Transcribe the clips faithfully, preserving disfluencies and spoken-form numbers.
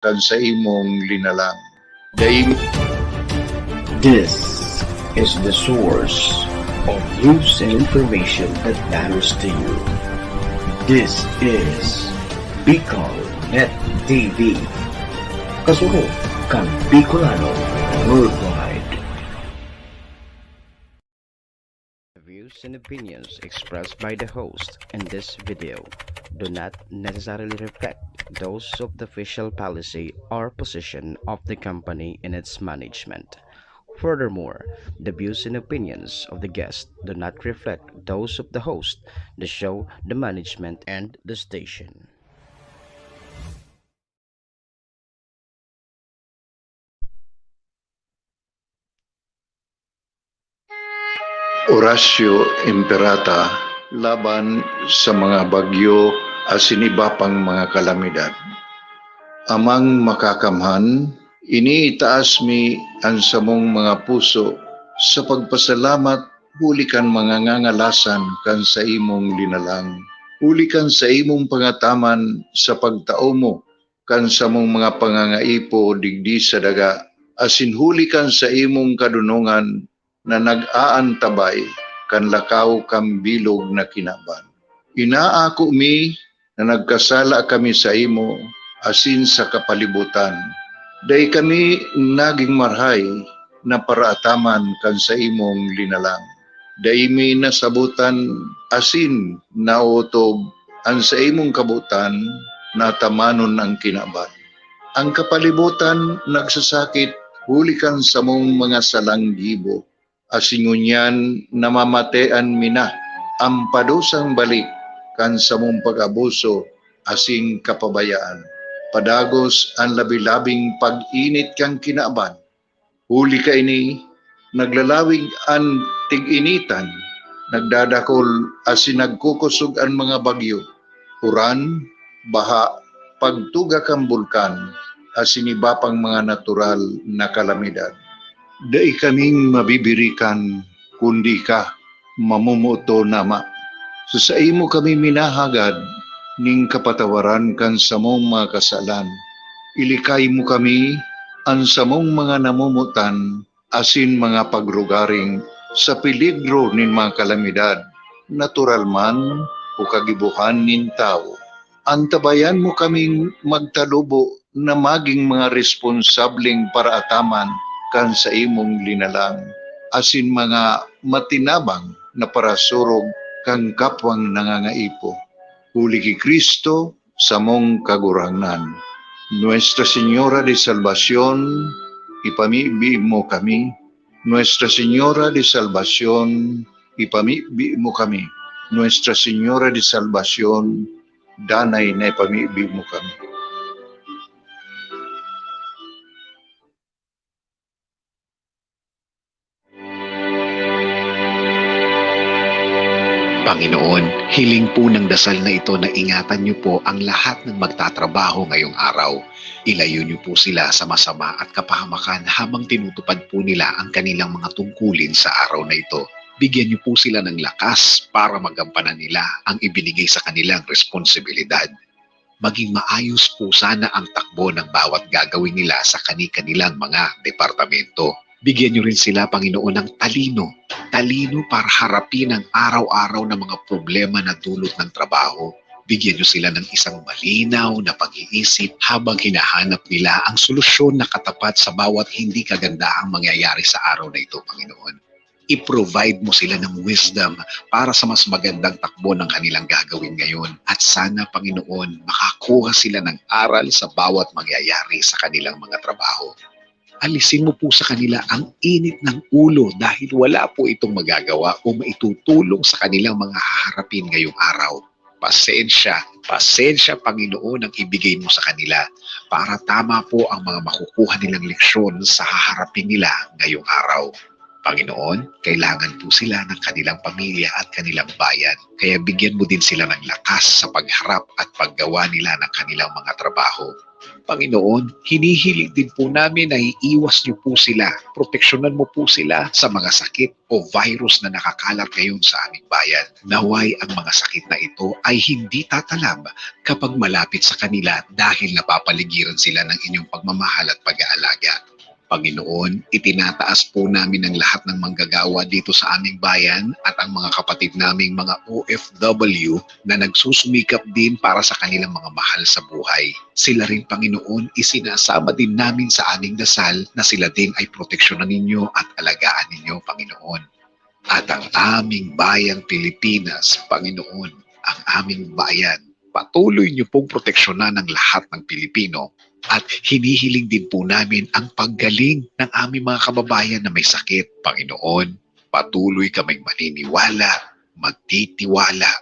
kan saimong linalang. Dai This is the source of news and information that matters to you. This is Bicol Net T V. Kasunod kan Bicolano Worldwide. The views and opinions expressed by the host in this video do not necessarily reflect those of the official policy or position of the company and its management. Furthermore, the views and opinions of the guest do not reflect those of the host, the show, the management, and the station. Horacio Imperata laban sa mga bagyo asin iba pang mga kalamidad. Amang Makakamhan, iniitaas mi an samong mga puso sa pagpasalamat huli kan mga ngangalasan kan saimong linalang, huli kan saimong pangataman sa pagtao mo kan samong mga pangangaipo digdi sa daga, asin huli kan saimong kadonongan na nag-aantabay kan lakaw kan bilog na kinaban. Inaako mi na nagkasala kami saimo asin sa kapalibutan. Dai kami nagin marahay na paraataman kan saimong linalang. Dai mi nasabotan asin naotob an saimong kabotan na atamanon an kinaban. An kapalibutan nagsasakit huli kan samong mga salang gibo, asin ngunyan namamatean mi na an padusang balik kan samong pag-abuso asin kapabayaan. Padagos an labi-labing pag-init kan kinaban. Huli kaini, naglalawig an tig-initan, nagdadakol asin nagkukosog an mga bagyo, uran, baha, pagtuga kan bulkan, asin iba pang mga natural na kalamidad. Dai kaming mabibirikan, kundi ika, mamomoton, Ama. Sa saimo kami minahagad nin kapatawaran kan samong mga kasalan. Ilikay mo kami, an samong mga namomotan, asin mga pagrugaring sa peligro nin mga kalamidad, natural man o kagibohan nin tawo. Antabayan mo kaming magtalubo na magin mga responsableng paraataman kan saimong linalang, asin mga matinabang na parasurog kan kapwang nangangaipo. Huli ki Cristo, samong Kagurangnan. Nuestra Señora de Salvacion, ipamibi mo kami. Nuestra Señora de Salvacion, ipamibi mo kami. Nuestra Señora de Salvacion, danay na ipamibi mo kami. Panginoon, hiling po ng dasal na ito na ingatan niyo po ang lahat ng magtatrabaho ngayong araw. Ilayo niyo po sila sa masama at kapahamakan habang tinutupad po nila ang kanilang mga tungkulin sa araw na ito. Bigyan niyo po sila ng lakas para magampanan nila ang ibinigay sa kanilang responsibilidad. Maging maayos po sana ang takbo ng bawat gagawin nila sa kani-kanilang mga departamento. Bigyan niyo rin sila, Panginoon, ng talino. Talino para harapin ang araw-araw na mga problema na dulot ng trabaho. Bigyan niyo sila ng isang malinaw na pag-iisip habang hinahanap nila ang solusyon na katapat sa bawat hindi kagandahang mangyayari sa araw na ito, Panginoon. I-provide mo sila ng wisdom para sa mas magandang takbo ng kanilang gagawin ngayon. At sana, Panginoon, makakuha sila ng aral sa bawat mangyayari sa kanilang mga trabaho. Alisin mo po sa kanila ang init ng ulo dahil wala po itong magagawa o maitutulong sa kanilang mga haharapin ngayong araw. Pasensya, pasensya, Panginoon, ang ibigay mo sa kanila para tama po ang mga makukuha nilang leksyon sa haharapin nila ngayong araw. Panginoon, kailangan po sila ng kanilang pamilya at kanilang bayan. Kaya bigyan mo din sila ng lakas sa pagharap at paggawa nila ng kanilang mga trabaho. Panginoon, hinihiling din po namin na iiwas niyo po sila, proteksyonan mo po sila sa mga sakit o virus na nakakalat ngayon sa aming bayan. Naway ang mga sakit na ito ay hindi tatalab kapag malapit sa kanila dahil napapaligiran sila ng inyong pagmamahal at pag-aalaga. Panginoon, itinataas po namin ang lahat ng manggagawa dito sa aming bayan at ang mga kapatid naming mga O F W na nagsusumikap din para sa kanilang mga mahal sa buhay. Sila rin, Panginoon, isinasama din namin sa aming dasal na sila din ay proteksyonan ninyo at alagaan ninyo, Panginoon. At ang aming bayang Pilipinas, Panginoon, ang aming bayan, patuloy niyo pong proteksyonan ang lahat ng Pilipino. At hinihiling din po namin ang paggaling ng aming mga kababayan na may sakit, Panginoon. Patuloy kaming maniniwala, magtitiwala,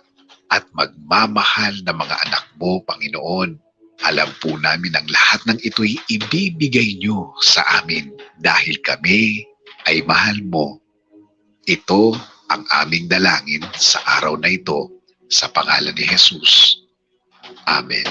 at magmamahal na mga anak mo, Panginoon. Alam po namin ang lahat ng ito'y ibibigay niyo sa amin dahil kami ay mahal mo. Ito ang aming dalangin sa araw na ito, sa pangalan ni Jesus. Amen.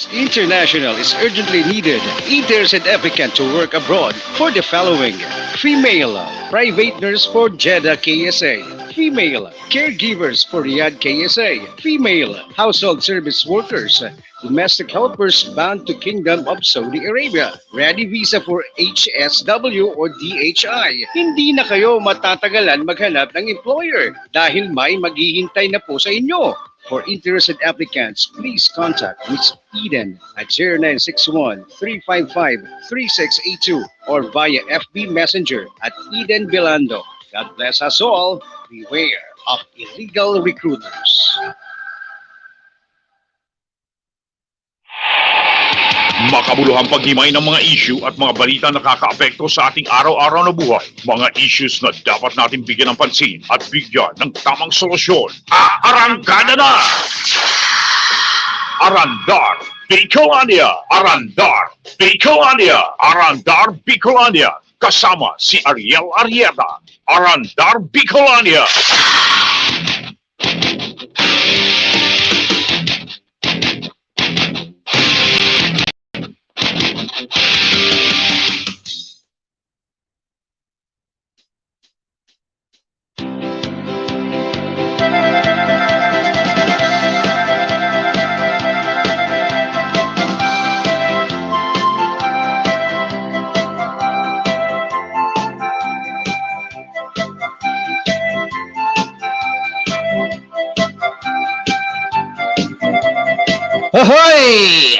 International is urgently needed. Interested applicant to work abroad for the following: female, private nurse for Jeddah K S A; female, caregivers for Riyadh K S A; female, household service workers, domestic helpers bound to Kingdom of Saudi Arabia. Ready visa for H S W or D H I. Hindi na kayo matatagalan maghanap ng employer dahil may maghihintay na po sa inyo. For interested applicants, please contact Miss Eden at zero nine six one, three five five, three six eight two or via F B Messenger at Eden Belando. God bless us all. Beware of illegal recruiters. Makabuluhang paghimay ng mga issue at mga balita na nakakaapekto sa ating araw-araw na buhay. Mga issues na dapat nating bigyan ng pansin at bigyan ng tamang solusyon. Aarangkada na! Arandar Bicolania! Arandar Bicolania! Arandar Bicolania! Kasama si Ariel Arrieta. Arandar Bicolania! Hoy!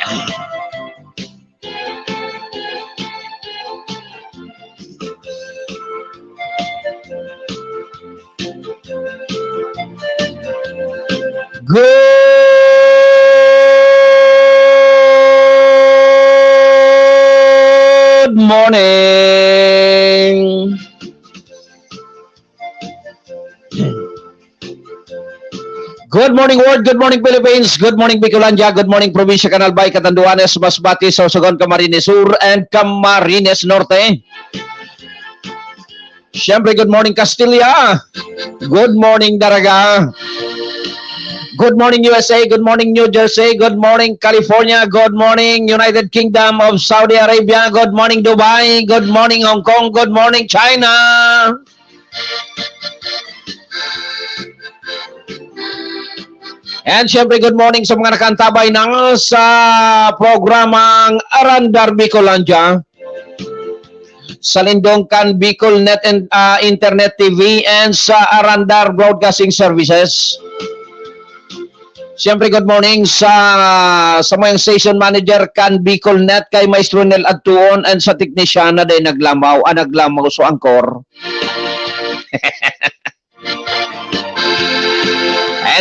Good morning. Good morning, world. Good morning, Philippines. Good morning, Bicolandia. Good morning, Probinsya kan Albay, Catanduanes, Masbate, Sorsogon, Camarines Sur, and Camarines Norte. Siyempre, good morning, Castilla. Good morning, Daraga. Good morning, U S A. Good morning, New Jersey. Good morning, California. Good morning, United Kingdom of Saudi Arabia. Good morning, Dubai. Good morning, Hong Kong. Good morning, China. And siyempre, good morning sa mga nakaantabay na sa programang Arandar Bicolandia. Sa lindong kan Bicol Net and, ah, Internet T V and sa Arandar Broadcasting Services. Siyempre, good morning sa, sa mga station manager kan Bicol Net, kay Maestro Nel Adtuon, and sa teknisyan na day naglamaw, ah, naglamaw, so angkor.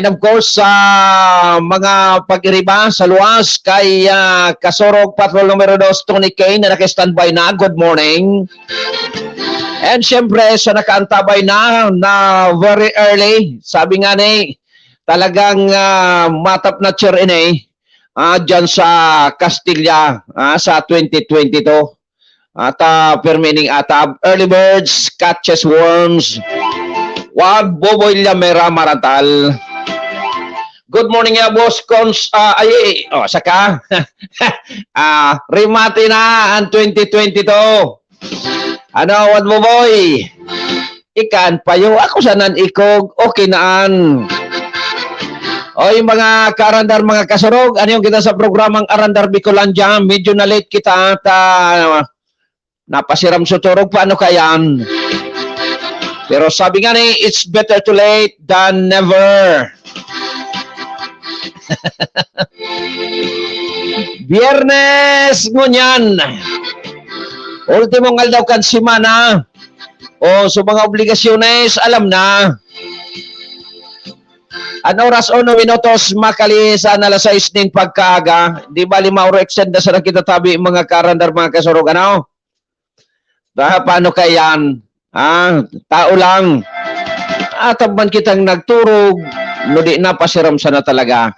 And of course, sa mga pag-iriba sa luwas, kay, ah, Kasorog Patrol numero dos, Tony K, na naka-standby na. Good morning. And siyempre, sa nakaantabay na, na very early, sabi nga ni, talagang, ah, matap na cheer ini. ah, dyan sa Castilla, ah, sa twenty twenty-two. At, ah, pirmi ning atab, early birds catches worms. Wag boboy la mera maratal. Good morning, ya, Boss Cons, ah, ay, ay, oh, saka, ah, remate na ang twenty twenty-two. Ano, wag boboy? Ikan payo, ako sanan ikog, okay naan. Oy, mga kaarandar, mga kasurog, ano yung kita sa programang Arandar Bicolandia? Medyo na-late kita at, ah, napasiram sa turog, paano kayan? Pero sabi nga ni, it's better too late than never. Biyernes ngunyan. Ultimong aldaw kan semana. O, so mga obligasyones, alam na. An oras, uno minutos, makalihis an alas sais nin pagkaaga. Di bali, mauro-extend na sana kita tabi, mga kaarandar, mga kasurog, ano? Baka paano kaya yan? Ah, tao lang. Atab man kitang nagturog, no di napasiram sana talaga.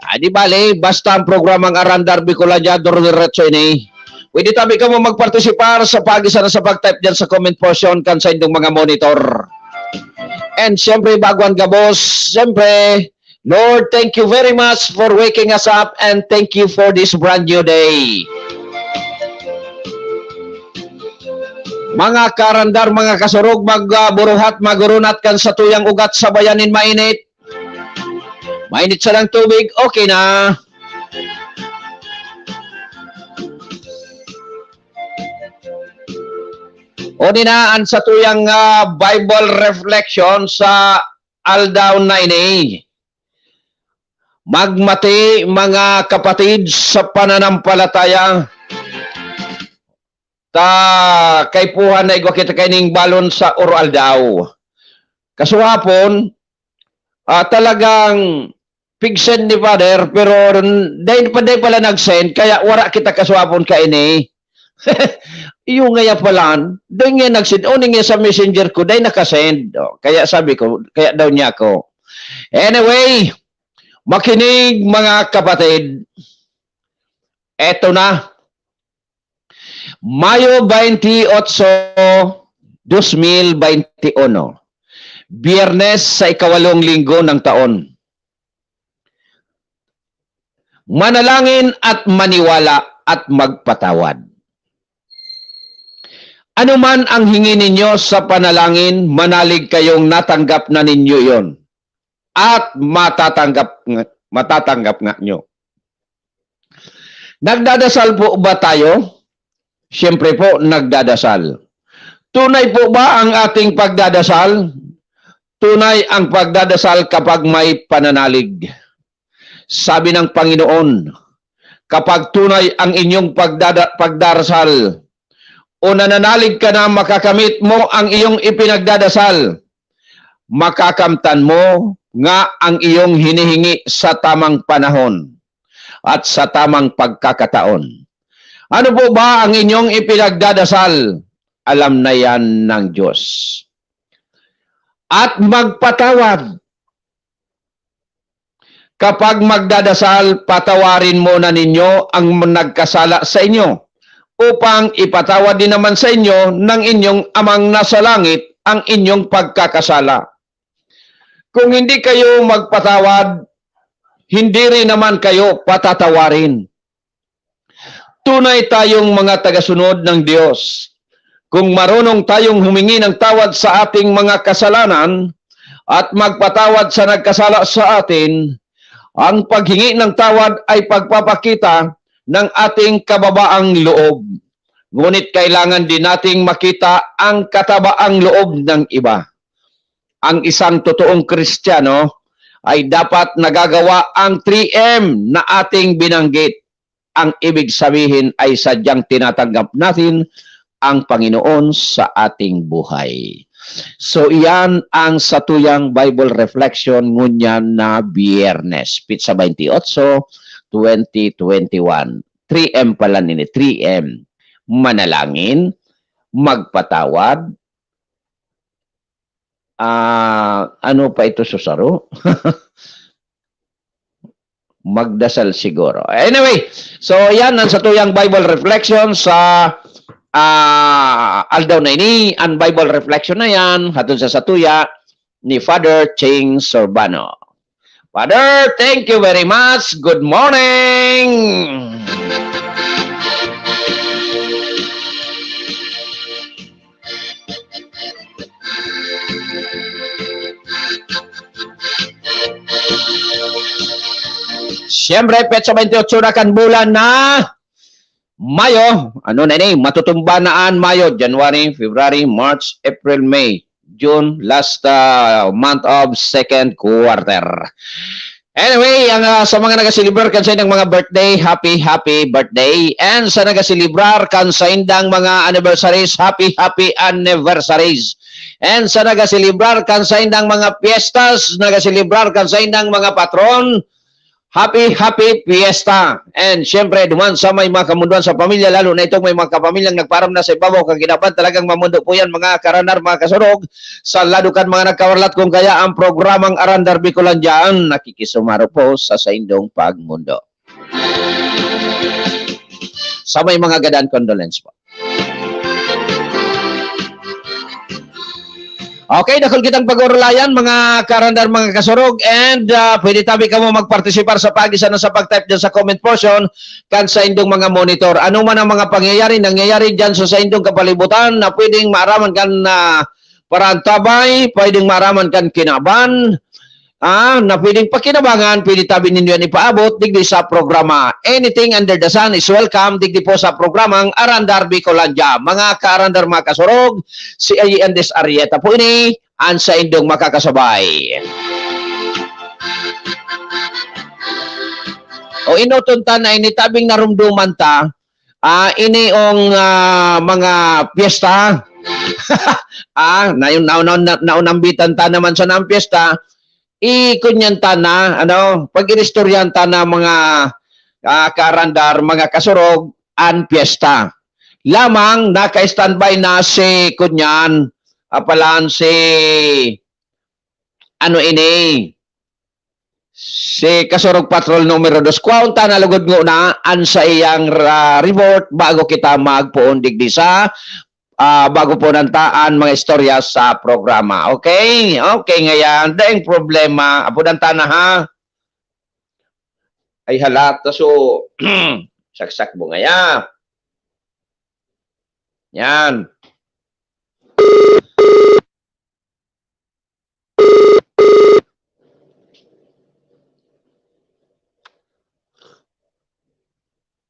Ah, di bali, basta ang programang Arandar Bicolandia, diretso ini. Pwede tabi kamo magpartisipar sa pag-isa na sa pag-type dyan sa comment portion kan sa indong mga monitor. And siyempre, bago ang gabos, siyempre, Lord, thank you very much for waking us up and thank you for this brand new day. Mga karandar, mga kasurog, magburuhat, magurunat kan satuyang ugat sa bayan nin mainit. Mainit sanang tubig, okay na. O di na, ang satuyang, ah, Bible reflection sa aldaw na ini. Magmati, mga kapatid, sa pananampalataya, ta kaipuhan na igwa kita kaining balon sa oro-aldaw. Kasuhapon, ah, talagang pig-send ni Father, pero dai pa, dai pala nag-send, kaya wara kita kasuhapon kaini. Iyo ngaya pala, dai nga nag-send. O, ning sa messenger ko, dai naka-send. O, kaya sabi ko, kaya daw niya ako. Anyway, makinig, mga kapatid. Eto na. Mayo twenty-eight, dos mil twenty-one. Biyernes sa ikawalong linggo ng taon. Manalangin at maniwala at magpatawad. Ano man ang hingi ninyo sa panalangin, manalig kayong natanggap na ninyo iyon at matatanggap nga, matatanggap nga nyo. Nagdadasal po ba tayo? Siyempre po, nagdadasal. Tunay po ba ang ating pagdadasal? Tunay ang pagdadasal kapag may pananalig. Sabi ng Panginoon, "Kapag tunay ang inyong pagdada-, pagdarasal, o nananalig ka na makakamit mo ang iyong ipinagdadasal, makakamtan mo nga ang iyong hinihingi sa tamang panahon at sa tamang pagkakataon." Ano po ba ang inyong ipinagdadasal? Alam na yan ng Diyos. At magpatawad. Kapag magdadasal, patawarin muna ninyo ang nagkasala sa inyo, upang ipatawad din naman sa inyo ng inyong Amang nasa langit ang inyong pagkakasala. Kung hindi kayo magpatawad, hindi rin naman kayo patatawarin. Tunay tayong mga tagasunod ng Diyos. Kung marunong tayong humingi ng tawad sa ating mga kasalanan at magpatawad sa nagkasala sa atin, ang paghingi ng tawad ay pagpapakita ng ating kababaang loob. Ngunit kailangan din nating makita ang katabaang loob ng iba. Ang isang totoong Kristiyano ay dapat nagagawa ang three M na ating binanggit. Ang ibig sabihin ay sadyang tinatanggap natin ang Panginoon sa ating buhay. So, iyan ang satuyang Bible reflection ngunyan na Biyernes, petsa twenty-eight, twenty twenty-one. Three M pala nini, three M. Manalangin, magpatawad, ah, ano pa ito sa saro? Magdasal siguro. Anyway, so yan ang satuyang Bible reflection sa, ah, aldaw na ini. Ang Bible reflection na yan, hatod sa satuya ni Father Ching Sorbano. Father, thank you very much. Good morning! Siyempre, petsa twenty-eight na kan bulan na Mayo. Ano na ini? Matutumba na an Mayo, January, February, March, April, May, June, last, ah, month of second quarter. Anyway, ang, ah, sa mga nagaselebrar kan saindang mga birthday, happy, happy birthday. And sa nagaselebrar kan saindang mga anniversaries, happy, happy anniversaries. And sa nagaselebrar kan saindang mga fiestas, nagaselebrar kan saindang mga patron, happy, happy fiesta. And siyempre, duman sa may mga kamundoan sa pamilya, lalo na itong may mga kapamilyang nagpaaram na sa ibabaw kan kinaban, talagang mamundo po yan, mga karandar, mga kasurog. Sa lado kan mga nagkawarlat, kung kaya ang programang Arandar Bicolandia ang nakikisumaro po sa saindong pagmundo. Sa may mga gadan, condolence po. Okay, dakul kitang pag-urulayan, mga karandar, mga kasurog, and, ah, pwede tabi kamo magpartisipar sa pag-isa na sa pag-type dyan sa comment portion kan saindong mga monitor. Ano man ang mga pangyayari, nangyayari dyan sa saindong kapalibutan na pwedeng maaraman kan, ah, parantabay, pwedeng maaraman kan kinaban, ah, na pwedeng pakinabangan, pwede tabi nindo yan ipaabot digdi sa programa. Anything under the sun is welcome digdi po sa programang Arandar Bicolandia. Mga kaarandar, mga kasurog, si Ayi Andes Arrieta po ini, an saindong makakasabay. O enoton ta na ini, tabing narumduman ta, ah, ini ong, ah, mga piyesta. Ah, naun-, naun-, naun-, naunambitan ta naman sana ang piyesta, ikunyan ta na, ano, pag-iristoryahan ta na mga, ah, kaarandar, mga kasurog, an piyesta. Lamang naka-standby na si kunyan, apalan si, ano ini, si Kasurog Patrol numero dos. Kwaon ta na lugod ngona an saiyang ra-, report bago kita magpoon digdi sa, ah, bago po nantaan mga istorya sa programa. Okay? Okay, ngayan, daing problema. Apodan ta na, ha? Ay, hala, taso, saksak mo ngaya. Yan.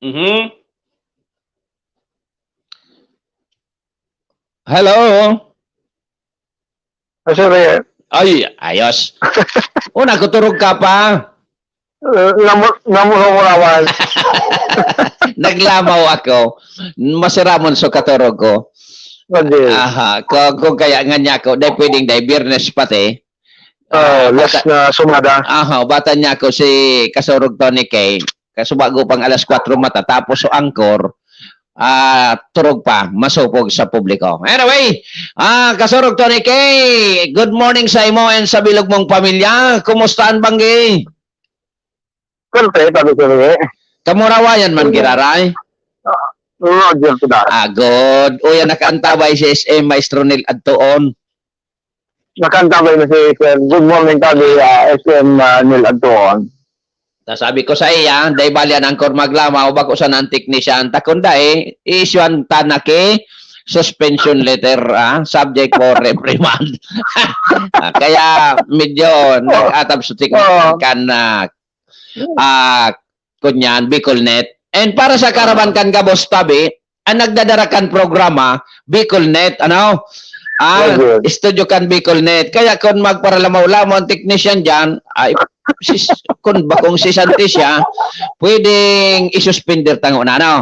Mhm. Hello? Ah, sorry. Ay, ayos. O, nakuturog ka pa? Eh, namu-, namuraw-murawan. Naglamaw ako. Masiramon so katurog ko. Pwede. Aha, ko-, kung kaya nga niya ako, dahil pwedeng dahil Biyernes pati. Oh, Ah, last bata-, na sumada. Aha, bata niya ako si Kasurog Tony K. Kaso bago pang alas kwatro matatapos so angkor, ah, turog pa, masupog sa publiko. Anyway, ah, Kasurog Tony K, good morning sa imo and sa bilog mong pamilya. Kumusta ang banggi? Siyempre, sabi ko, eh. Kamurawayan man, Mm. giraray? Ah, Roger Tudar. Ah, good. Uy, ang nakaantabay si S M Maestro Neil Adtoon. Nakaantabay na si Sir. Good morning, Tabi, ah, S M, ah, Neil Adtoon. Ta sabi ko sa iya, dai bali an angkor maglamaw, bako sana an teknisyan. Ta kun dai, i-issuean ta na ki suspension letter, ah, subject for reprimand. Ah, kaya medyo Oh. nag-atab sa teknisyan Oh. kan, ah, ah, kunyan, Bicolnet. And para sa karaban kan gabos, Tabi, ang nagdadara kan programa, Bicolnet, ano? Ah, Very good. Studio kan Bicolnet. Kaya kung magparalamaw-lamaw ang technician dyan, ay, sis-, kung bakong si Santis siya, pwedeng isuspender tango na, ano?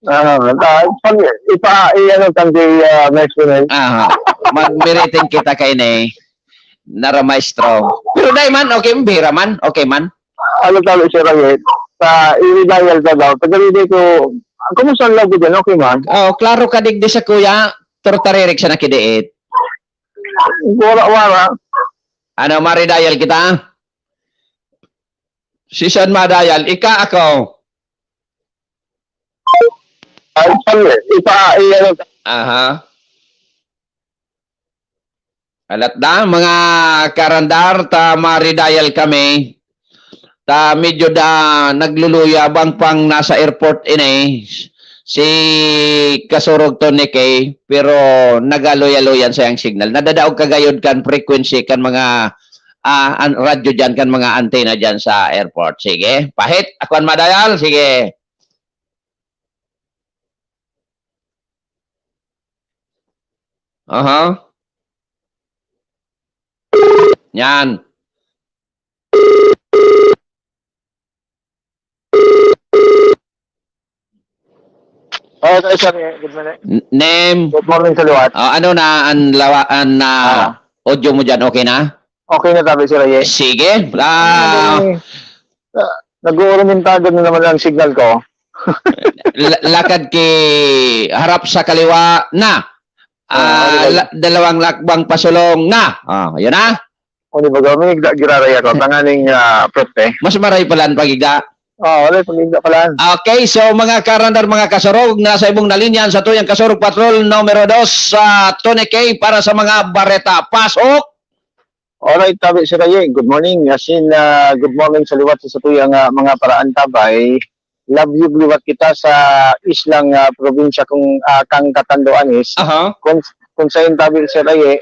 Ah, ah, pag ipa-, i-ano tan kay, ah, Maestro Nel. Aha. Magmiriting kita kay ni Nara Maestro. Pero dai man, okay, bira man, okay man. Ano tawag siya, Rangit? Sa i-dial ka daw. Pagkaliday ko, kumusta ang labo dyan? Okay man? Oh, klaro ka digdi sa kuya, tortaririk sa nakidiit. Wala, wala. Ano, mari-dial kita? Si San Madayal, ika ako. Ay, sorry. Ipa, i-, ano, Aha. Alat da, mga karandar, ta maridayal kami. Ta medyo da nagluluya bang pang nasa airport ini. Si Kasurog Tony K, pero nagaluya-luyan sa yang signal. Nadadaog kagayod kan frequency kan mga ah, an radyo diyan kan mga antena diyan sa airport. Sige, pahit, ako an madayal. Sige. Aha. Yan. Oh, sorry, sorry. Good morning. N- name. Good morning sa liwat. Ah, ano na ang lawa an ah, Ah. Audio mo diyan, okay na? Okay na tabi, Sir Aye. Sige. Ah, Ay, ah, nag-uurumintado na naman ang signal ko. La- lakad ki harap sa kaliwa na. Ah, Ah, okay. la- dalawang lakbang pasulong na. Ah, yun na. Kung di ba gawin, nagda- giraray ako. Tanganing ah, prete. Mas maray pala ang pagigda. Oh, wala, pag-igda pala. Okay, so mga karandar, mga kasurog, nasa ibong na linya ang satuyang Kasurog Patrol numero dos sa Tony K para sa mga bareta. Pasok! Alright, tabi, Sir Aye. Good morning. As in, ah, good morning sa liwat sa satuyang ah, mga paraantabay. Labyog liwat kita sa islang ah, probinsya kung ah, kang Catanduanes. Aha. Kung, kung sayon tabi, Sir Aye,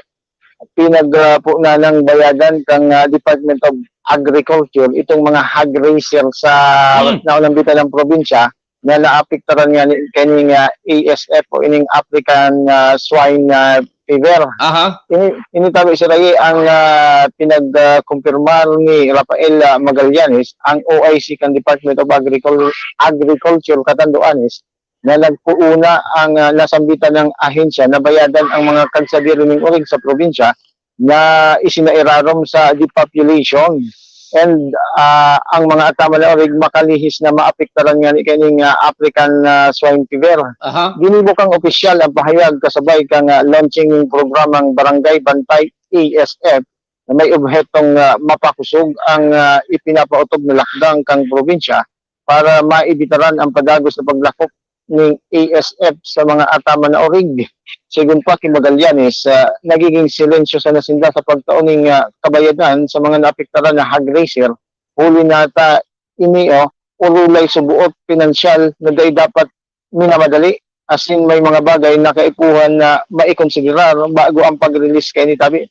pinagpunan ng bayadan kang ah, Department of Agriculture itong mga hog raiser sa Hmm. naunang bitan ng probinsya na naapektaran nga ni kani nga A S F o ining African ah, swine ah, fever. Aha. Ini, ini tabi, Sir Aye, ang ah, pinagkumpirmar ni Rafael ah, Magallanes, ang O I C kan Department of Agricul- Agriculture Catanduanes, na nagpuuna ang ah, nasambitan ng ahensya na bayadan ang mga kagsadiri ning urig sa probinsya na isinairarom sa depopulation. And ah, ang mga ataman na urig makalihis na maapektaran nga ni kaning ah, African ah, swine fever. Aha. Ginibo kang opisyal ang pahayag kasabay kang ah, launching ng programang Barangay Bantay A S F na may obhetong ah, mapakusog ang ah, ipinapaotob na lakdang kang probinsya para maibitaran ang padagos na paglakop ning A S F sa mga ataman na orig. Sigon pa ki Magallanes, ah, nagiging silensyo sana sinda sa pagtao ning ah, kabayadan sa mga naapektaran na hog raiser, huli na ta ini, oh, urulay subuot pinansyal na dai dapat minamadali, asin may mga bagay na kaipuhan na maikonsiderar bago ang pag-release kaini tabi.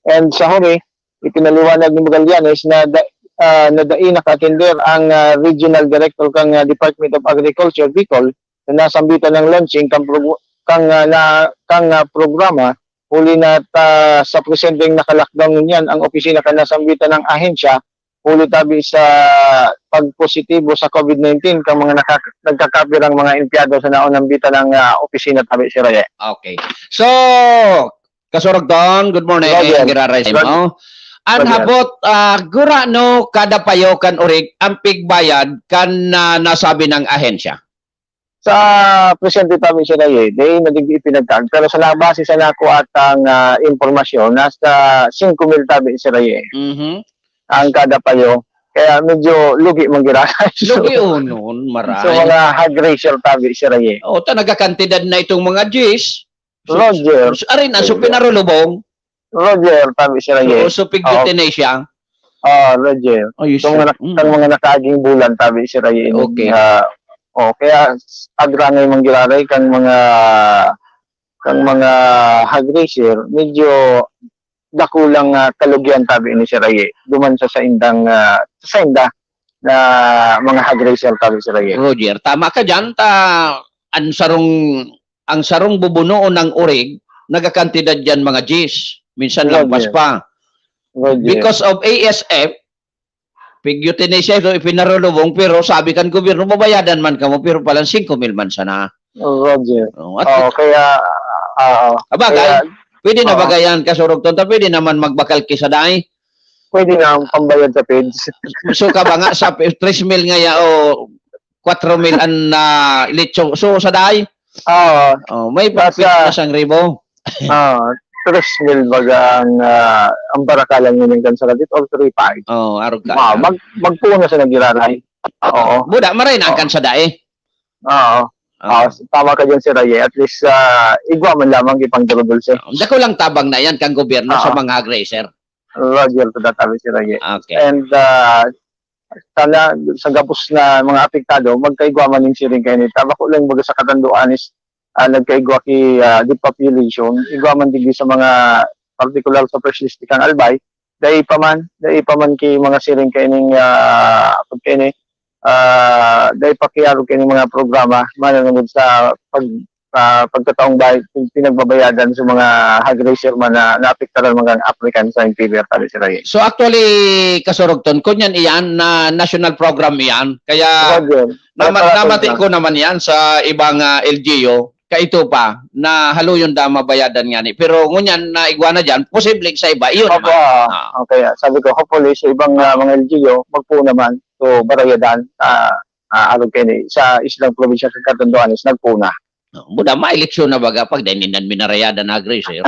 And sa huli, ipinaliwanag ni Magallanes na da, ah, na dai naka-attender ang ah, Regional Director kang ah, Department of Agriculture, Bicol, na nasambitan ng launching kang, prog- kang, ah, na, kang ah, programa, huli na ta, sa presenteng naka-lockdown ngunyan ang opisina kan nasambitan ng ahensya, huli tabi sa pagpositibo sa COVID nineteen kang mga naka, nagkakapirang mga empleyado sa naunang bitan ng ah, opisina tabi, Sir Aye. Okay. So, Kasurugton, good morning. Roger. Ang giraray sa imo. Ang Roger. Habot, ah, gurano kada payo kan urig ang pigbayad kan ah, nasabi ng ahensya? Sa presente tabi, Sir Aye, di na digdi ipinagtag. Pero sa nabase sa nako atang ah, impormasyon, nasa singko mil tabi, Sir Aye, Mhm. ang kada payo. Kaya medyo lugi man giraray. So, Lugi unon, maray. so mga hog raiser tabi, Sir Aye. O, ta nagkakantidad na itong mga G's. So, Roger. so, arin, ang so Roger. pinarulubong. Roger, tabi, Sir Aye. So, so pig euthanasia. Ah, Roger. Ay, Itong so, mga, mm. itong mga nakaaging bulan, tabi, Sir Aye. Okay. Ah, oh, kaya agrangay man giraray kang mga kang mga hog raiser, medyo dakulang ah, kalugyan tabi ni Sir Aye. Duman sa saindang ah, sa sainda na mga hog raiser tabi, Sir Aye. Roger, tama ka dyan. Ta, ang sarong, ang sarong bubunoon ng urig, nagakantidad dyan mga G's. Minsan Roger. Lampas pa. Roger. Because of A S F, pig euthanasia ito, ipinarulubong, pero sabi kan gobyerno, babayadan man kamo, pero palang singko mil man sana. Roger. Oh, at, Oo, kaya, ah, Abagay, kaya, pwede na oo. Bagayan, Kasurugton, ta pwede naman magbakal ki Saday. Pwede na ang pambayad sa feeds. So, ka ba nga, sa tres mil nga ya, o kwatro mil ang ah, litso. So, Saday, Oo. oh, may Basta- pagpit na sang ribo. Ah, tres mil baga ang, ah, ang barakalan ngunyan kan Saradit or three five. Oh, arog ka. Wow, mag-, magpuon na sa nagiraray. Oo. Buda, maray na ang Oo. kansada eh. Oo. Oo. Ah, tama ka dyan, Sir Raye. At least, ah, igwa man lamang ipang dulce. Dako lang tabang na yan kang gobyerno sa Oo. mga hog raiser. Roger to that, sabi, Sir Raye. Okay. And, ah, sana sa gabos na mga apektado, magkaigwa man ning siring kaini. Tabako lang baga sa katanduan is, ah, nagkaigwa ki, ah, depopulation. Igwa man digdi sa mga partikular sa First District kan Albay, dai pa man, dai pa man ki mga siring kaining, ah, pagkaini, ah, dai pa ki arog kaining mga programa mananungod sa pag, ah, pagkataong bay-, pinagbabayadan sa mga hog raiser man na naapektaran man kan African Swine Fever, sabi, Sir Raye. So, actually, Kasurugton, kunyan iyan na national program iyan. Kaya Roger. Nama-, May namati parating ko naman yan sa ibang, ah, L G U. Kaito pa, na haluyon da mabayadan ngani. Pero ngunyan na igwa na diyan, posible sa iba, iyon Opo, naman. Ah. Okay. Sabi ko, hopefully, sa ibang, ah, mga L G U, magpuon naman. So, barayadan, ah, ah, arog kaini, sa islang probinsya kan Catanduanes, nagpuon na. Oh, buda, maeleksyon na baga pag dai nindan minarayadan na hog raiser.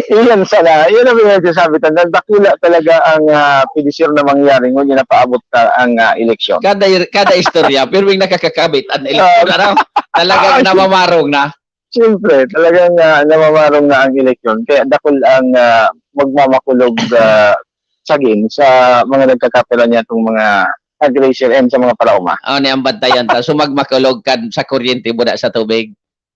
Iyan sana. Iyan ang pinagsasabi ta. Nagdakula talaga ang, ah, pedisir na mangyari ngunyan na paabot ka ang, ah, eleksyon. Kada, kada istorya, pirming nakakakabit ang eleksyon, Ah. ano? Talagang Ah, namamarong na. Siyempre, talagang, ah, namamarong na ang eleksyon. Kaya dakul ang, ah, magmamakulog, ah, sagin sa mga nagkakapira niya itong mga hog raiser and sa mga paraoma. Oh, ni ang bantayan ta. So, magmakulog kan sa kuryente, buda sa tubig.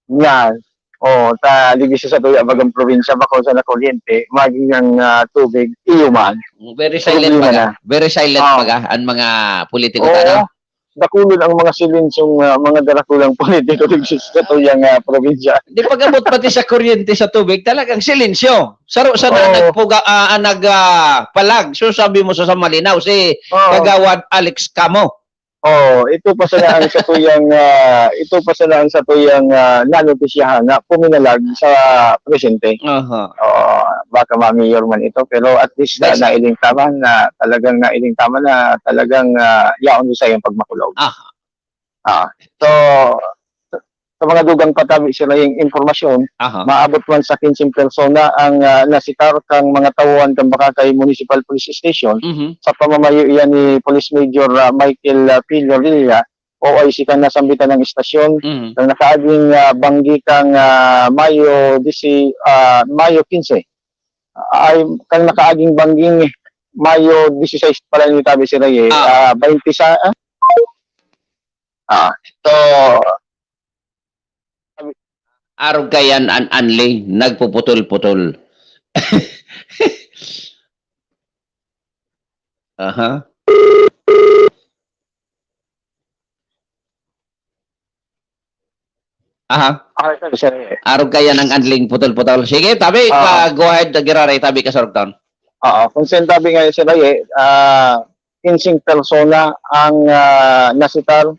Yan. Oh, ta, ligi sa satuya, bagang probinsya, bako sa nakuryente, maging ang, ah, tubig, iyo man. Very silent Problema baga. na. Very silent Oo. baga ang mga politiko Oo. ta, no? Dakulon ang mga silensyong, ah, mga darakulang politiko digdi sa satuyang, ah, probinsya. Di pag-abot pati sa kuryente, sa tubig, talagang silensyo. Saro sana Oo. nagpuga-, ah, ah, nag, ah, palag. So, sabi mo sa, sa malinaw, si Oo. Kagawad Alex Camo. Oo, ito pa sana ang satuyang, ah, ito pa sana ang satuyang, ah, nanotisyahan na puminalag sa presente. Aha. Oo, baka ma-mayor man ito, pero at least, ah, Guys. nailing tama na talagang, nailing tama na talagang, ah, yaon sa iyang pagmakulog. Aha. Ah, so, sa mga dugang patabi, Sir Raye, impormasyon, Aha. maabot man sa kinseng persona ang, ah, nasitar kan mga tawohan kan Bacacay Municipal Police Station Mhm. sa pamamayo iyan ni Police Major, ah, Michael, ah, Pillo Rilla, O I C kan nasambitan na estasyon, Mhm. kan nakaaging, ah, banggi kan, ah, Mayo disi-, ah, Mayo quince. Ay, kan nakaaging bangging Mayo dieciséis pala ini, tabi, Sir Raye, Ah. ah, baynte sa, ah, Ah, ito. Arog kaiyan an Anli, nagpuputol-putol. Aha. Aha. Okay, sir, sir. Arog kaiyan ang Anling putol-putol. Sige, tabi, Ah. pa, go ahead, giraray, tabi, Kasurugton. Oo, kung sinabi nga, Sir Raye, ah, kinseng persona ang, ah, nasitar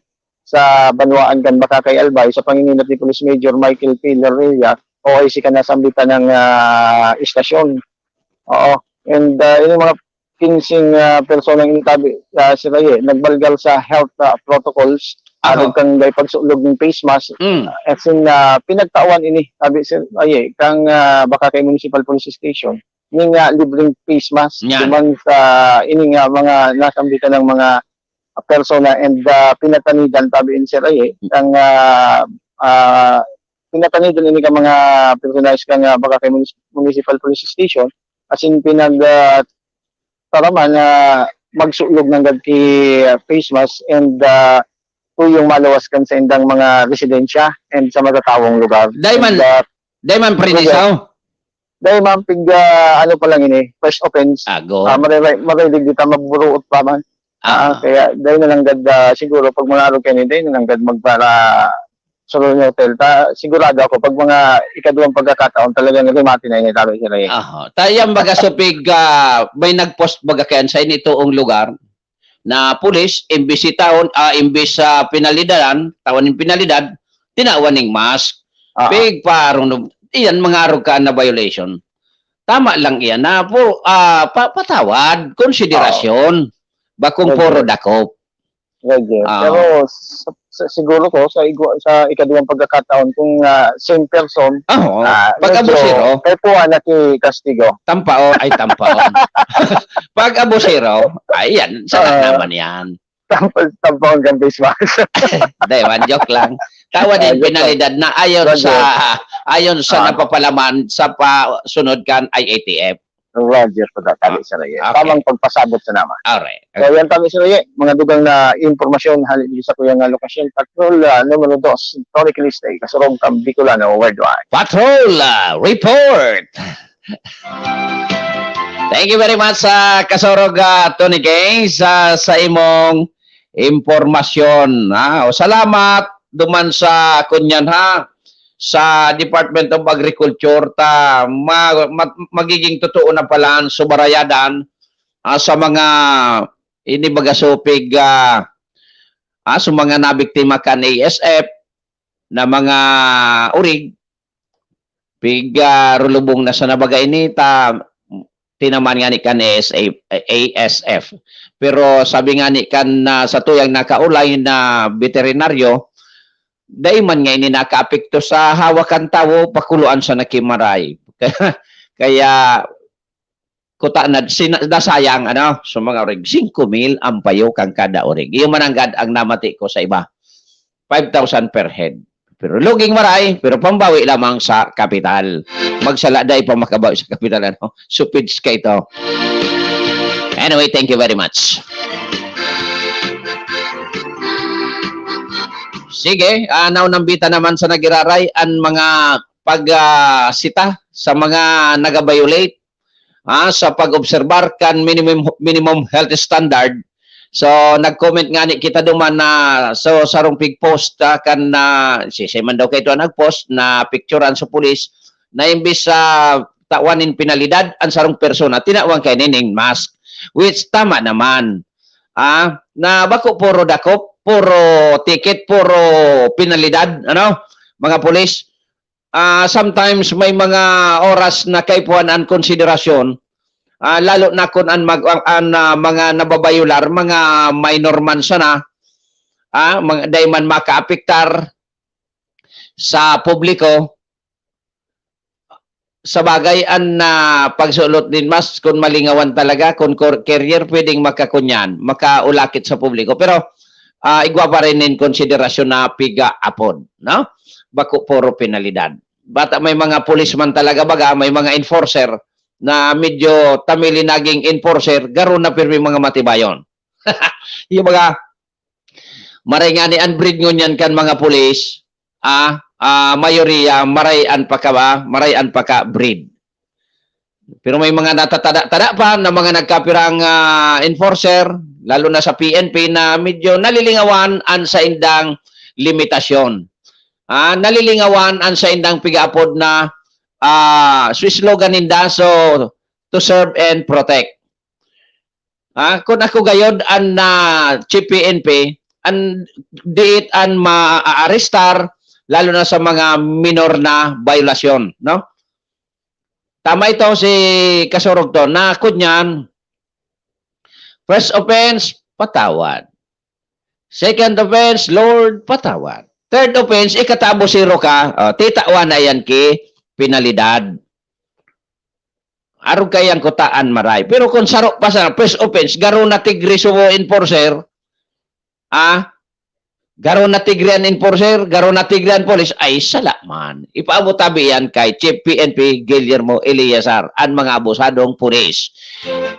sa banwaan kan Bacacay, Albay, sa pangingenot ni Police Major Michael P. Larilla, O I C kan nasambitan na, ah, istasyon. Oo. And, ah, yung mga kinseng, ah, personang initabi, ah, Sir Raye, nagbalgal sa health, ah, protocols, Aha. arog kan dai pagsulog ning face mask. Mm. As in, ah, pinagtawan ini, tabi, Sir Raye, kan, ah, Bacacay Municipal Police Station, ning, ah, libreng face mask, Yan. duman sa ining, ah, mga nasambitan na mga persona and, ah, pinatanidan, tabi ni Sir Raye, Mm. kan, ah, ah, pinatanidan ini kan mga personahe kan, ah, Bacacay Munis-, Municipal Police Station, as in pinag, ah, taraman na magsulog nanggad ki, ah, face mask and, ah, tuyong maluwas kan saindang mga residensya and sa matatawong lugar. Dai man, And, ah, dai man Roger. prinisaw? Dai man, pig, ah, ano pa lang ini, first offense. Ago. Ah, maray-, maray-, maray-, di ta maburuot pa man. Ah, Ah. kaya dai na lang gad, ah, siguro pag mangarog kaini, dai na lang gad magpara-, sa Royal Hotel. Ta, sigurado ako, pag mga ikaduwang pagkakataon, talagang remate na ini, tabi, Sir Raye. Aha. Ta, yan baga, so, pig, ah, may nag-post baga kayan sa initoong lugar na pulis, imbis si taon, ah, imbis sa pinalidaran, tawan ning pinalidad, tinawan ning mask. Ah. Pig, parang, iyan, mga arog ka na violation. Tama lang iyan na pu-, ah, pa-, patawad, konsiderasyon. Oo. Bakong Okay. puro dakop. Roger. Ah. Pero sa, sa, siguro ko, sa, igwa, sa ikaduwang pagkakataon, kung ah, same person, Oo. ah, Pag medyo abusero, kaipuhan na ki kastigo. Tampaon, ay tampaon. Pag abusero, ayan, sala Ah. naman yan. Tampa, tampaon kang face mask. Hindi, one joke lang. Tawa din Ah, joke lang. penalidad na ayon Roger. sa ayon sa Ah. napapalaman sa pasunod kan I A T F. Roger po na, Tabi Sir Roger. Okay. Tamang pagpasabot sa naman. Alright. So, yan, Tabi Sir Roger. Mga dugang na impormasyon, halin sa kuyang nga lokasyon, Patrol ah, numero dos, Tony Caliste, Kasurog kang Bicolano Worldwide. Patrol ah, report. Thank you very much sa Kasurog ah, Tony Kay sa sa imong impormasyon. Ha? O, salamat duman sa kunyan ha sa Department of Agriculture ta ma, ma, magiging totoo na pala ang subarayadan ah, sa mga ini baga supig ah, ah, sa mga nabiktima kan A S F na mga urig, pig ah, rulubong na sa nabaga ini ta tinaman nga ni kan A S F, A S F. Pero sabi nga ni kan ah, sa tuyang nakaulay na veterinaryo, dai man nga ini nakaapekto sa hawak kan tawo, pakuluan sa nakimaray. Kaya kuta na sina, nasayang ano, sa mga orig, singko mil ang payo kan kada orig. Iyo man ang gad ang namati ko sa iba. Five thousand per head. Pero luging maray, pero pambawi lamang sa kapital. Magsala dai pa makabawi sa kapital, ano? Supids ka ito. Anyway, thank you very much. Sige, ah, naunambita naman sa nagiraray ang mga pag ah, sita sa mga nagabayolate ah, sa pag-obserbar kan minimum minimum health standard. So nag-comment nga ni kita duman na so sarong pig post ah, kan na si man daw kay ito ang nag-post na picturean sa pulis na imbis sa tawan nin penalidad ang sarong persona tinawan kay nining mask, which tama naman ah, na bako puro dakop, puro ticket, puro penalidad, ano, mga pulis. Ah, sometimes may mga oras na kaipuhan an konsiderasyon, ah, lalo na kun an mag, ang, an ah, mga nababayular, mga minor man sana, ah, mga, dai man makaapektar sa publiko. Sa bagay, an ah, pagsulot nin mask, kun malingawan talaga, kun cor- carrier, pwedeng makakunyan, makaulakit sa publiko. Pero ah, igwa pa rin nin konsiderasyon na piga apod, no? Bako puro penalidad. Bata may mga policeman talaga baga, may mga enforcer na medyo tamili naging enforcer, garo na pirmi mga matibayon. Yung mga maray nga ni an breed ngunyan kan mga pulis, ah, ah, mayoriya maray an paka, maray an paka breed. Pero may mga natatada-tada pa na mga nagkapirang ah, enforcer, lalo na sa P N P, na medyo nalilingawan an saindang limitasyon. Ah, nalilingawan an saindang pigaapod na ah, Swiss slogan ninda, so to serve and protect. Ah, kun ako gayod an ah, Chief P N P, an diit an maaarestar, lalo na sa mga minor na biolasyon, no? Tama ito si Kasurog to, na kunyan, first offense, patawad. Second offense, Lord, patawad. Third offense, ikatabo zero ka, oh, titawan na yan ki penalidad. Arog kayang kutaan maray. Pero kung saro pa sa first offense, garo na tigri sumo enforcer, ah, garo na tigri an enforcer, garo na tigri an polis, ay sala man. Ipaabot tabi yan kay Chief P N P Guillermo Eleazar, an mga abusadong polis.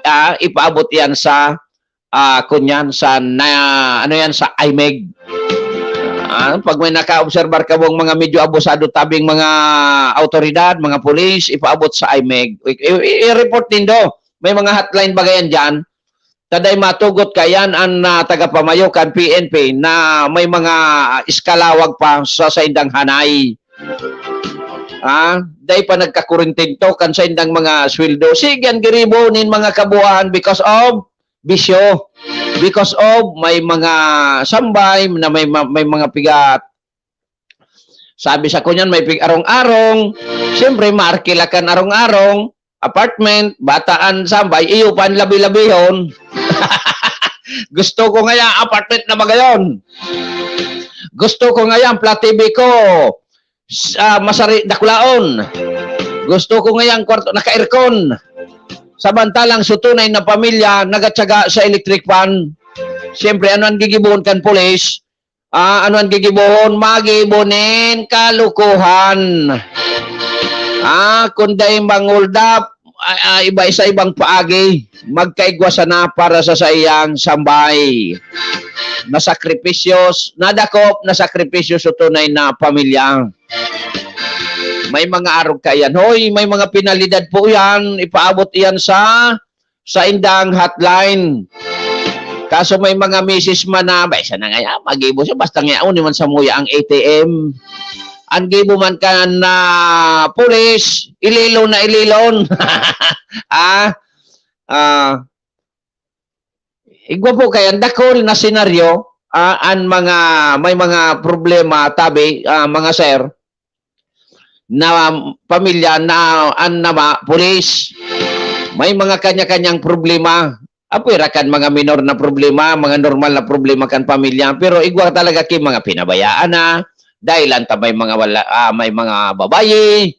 Ah, ipaabot yan sa ah, kunyan sa na, ano yan, sa IMEG. Ah, pag may nakaobserbar ka mong mga medyo abusado tabing mga autoridad, mga pulis, ipaabot sa IMEG. I- i- i-report nindo. May mga hotline ba yan dyan? Taday matugot ka yan ang ah, tagapamayo kan P N P na may mga iskalawag pa sa saindang hanay. Ah, dai pa nagkakurintento kan saindang mga sweldo. Sige, ang giribo nin mga kabuuan because of bisyo. Because of may mga sambay na may ma- may mga pigat. Sabi sa kunyan, may pig-arong-arong. Siyempre, maarkila kan arong-arong, apartment, bataan, sambay, iyo pa ang labi-labihon. Gusto ko ngayon, apartment na magayon. Gusto ko ngayon, flat T V ko, s- ah, masari, dakulaon. Gusto ko ngayon, kwarto, naka-aircon. Samantalang sa tunay na pamilya, nagatsaga sa electric fan. Siyempre, ano ang gigibuhon kan pulis? Ah, ano ang gigibohon? Magibo nin kalukuhan. Ah, kung dai mangulda, ah, ah, iba sa ibang paagi, magkaigwa sana para sa saiyang sambay. Nasakripisyo, nadakop, nasakripisyo sa tunay na pamilya. May mga arog kaiyan. Hoy, may mga penalidad po yan. Ipaabot iyan sa sa indang hotline. Kaso may mga misis man na, "Bay, sana nga yan, magibo siya, basta nga, uni man sa muya ang A T M." Ang gibo man kan na pulis, ililon na ililon. Ah, ah, igwa po kaya, dakul na senaryo, ah, ang mga, may mga problema, tabi, ah, mga sir, na pamilya na an ama, pulis. May mga kanya-kanyang problema. Apwera kan mga minor na problema, mga normal na problema kan pamilya. Pero igwa talaga ki mga pinabayaan na, dahil lang ta may mga wala, ah, may mga babayi,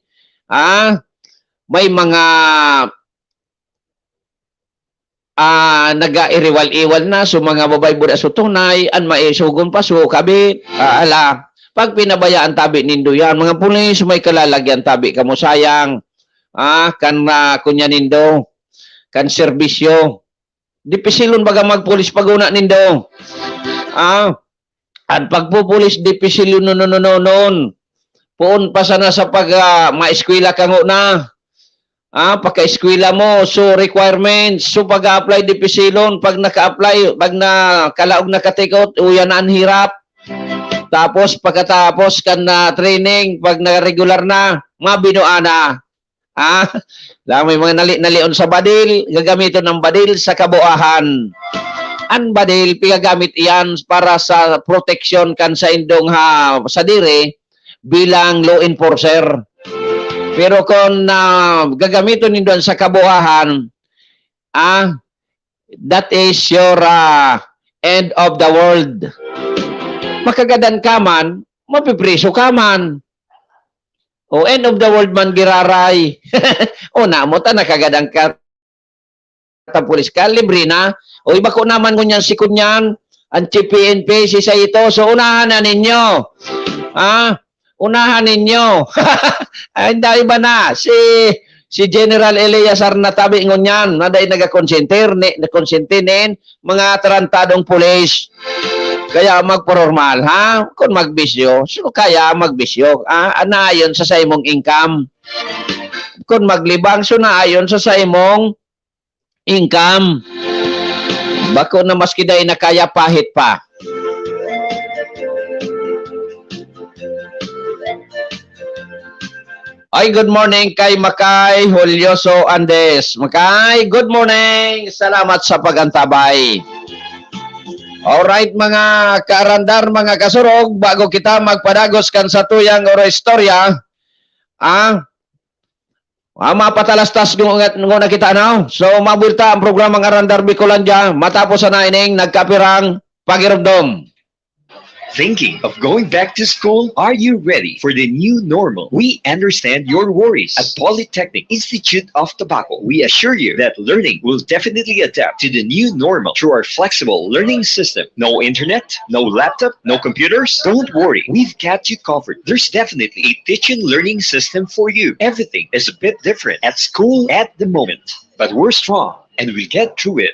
ah, may mga ah, nag-airiwal-iwal na. So, mga babae buda sa tunay, an maisugon pa, so, kabi, ah, ala, pag pinabayaan tabi nindo yan, mga pulis, may kalalagyan tabi kamo sayang, ah, kan, ah, kunya nindo, kan serbisyo. Dipisilon baga magpulis paguna nindo. Ah, An pagpupulis dipisil yun, no, no, no, no, noon. Poon pa sana sa pag, ah, maeskwela ka ngona. Ah, pagka-eskwela mo, so requirements, so pag-a-apply dipisilon, pag naka-apply, pag nakalaog nakatikot, uya na an hirap. Tapos pagkatapos kan na training, pag na regular na, mabinuan na. Ah, lang may mga nali-nalion sa badil, gagamiton ang badil sa kabuahan. Ang badil, pigagamit iyan para sa proteksyon kan saindong ha, sadiri bilang law enforcer. Pero kung, ah, gagamiton nindo sa kabuahan, ah, that is your, ah, end of the world. Makagadan ka man, mapipriso ka man. O, end of the world man giraray. O, namo ta, nakagadan ka, tapulis ka, libre na. O, iba ko naman ngunyan si Kunyan, ang Chief P N P, si Saito. So, unahan na ninyo. Ah, unahan ninyo. Ay, hindi, iba na. Si, si General Eleazar na tabi ngunyan, na dai nagakonsente, ni, nakonsente nin mga tarantadong pulis. Kaya magpormal, ha? Kung magbisyo, so kaya magbisyo, ha? Anayon sa saimong income. Kung maglibang, so naayon sa saimong income. Bako na maski dai na kaya, pahit pa. Ay, good morning kay Makay Julioso Andes. Makay, good morning. Salamat sa pag-antabay. Alright, mga kaarandar, mga kasurog, bago kita magpadagos kan satuyang oro istorya, ah, ah, mapatalastas ngungat, ngunat kita, no? So, mabulta ang programang Arandar Bicolandia. Matapos sana ining nagkapirang pagirumdom. Thinking of going back to school? Are you ready for the new normal? We understand your worries. At Polytechnic Institute of Tabaco, we assure you that learning will definitely adapt to the new normal through our flexible learning system. No internet, no laptop, no computers? Don't worry, we've got you covered. There's definitely a teaching learning system for you. Everything is a bit different at school at the moment, but we're strong and we'll get through it.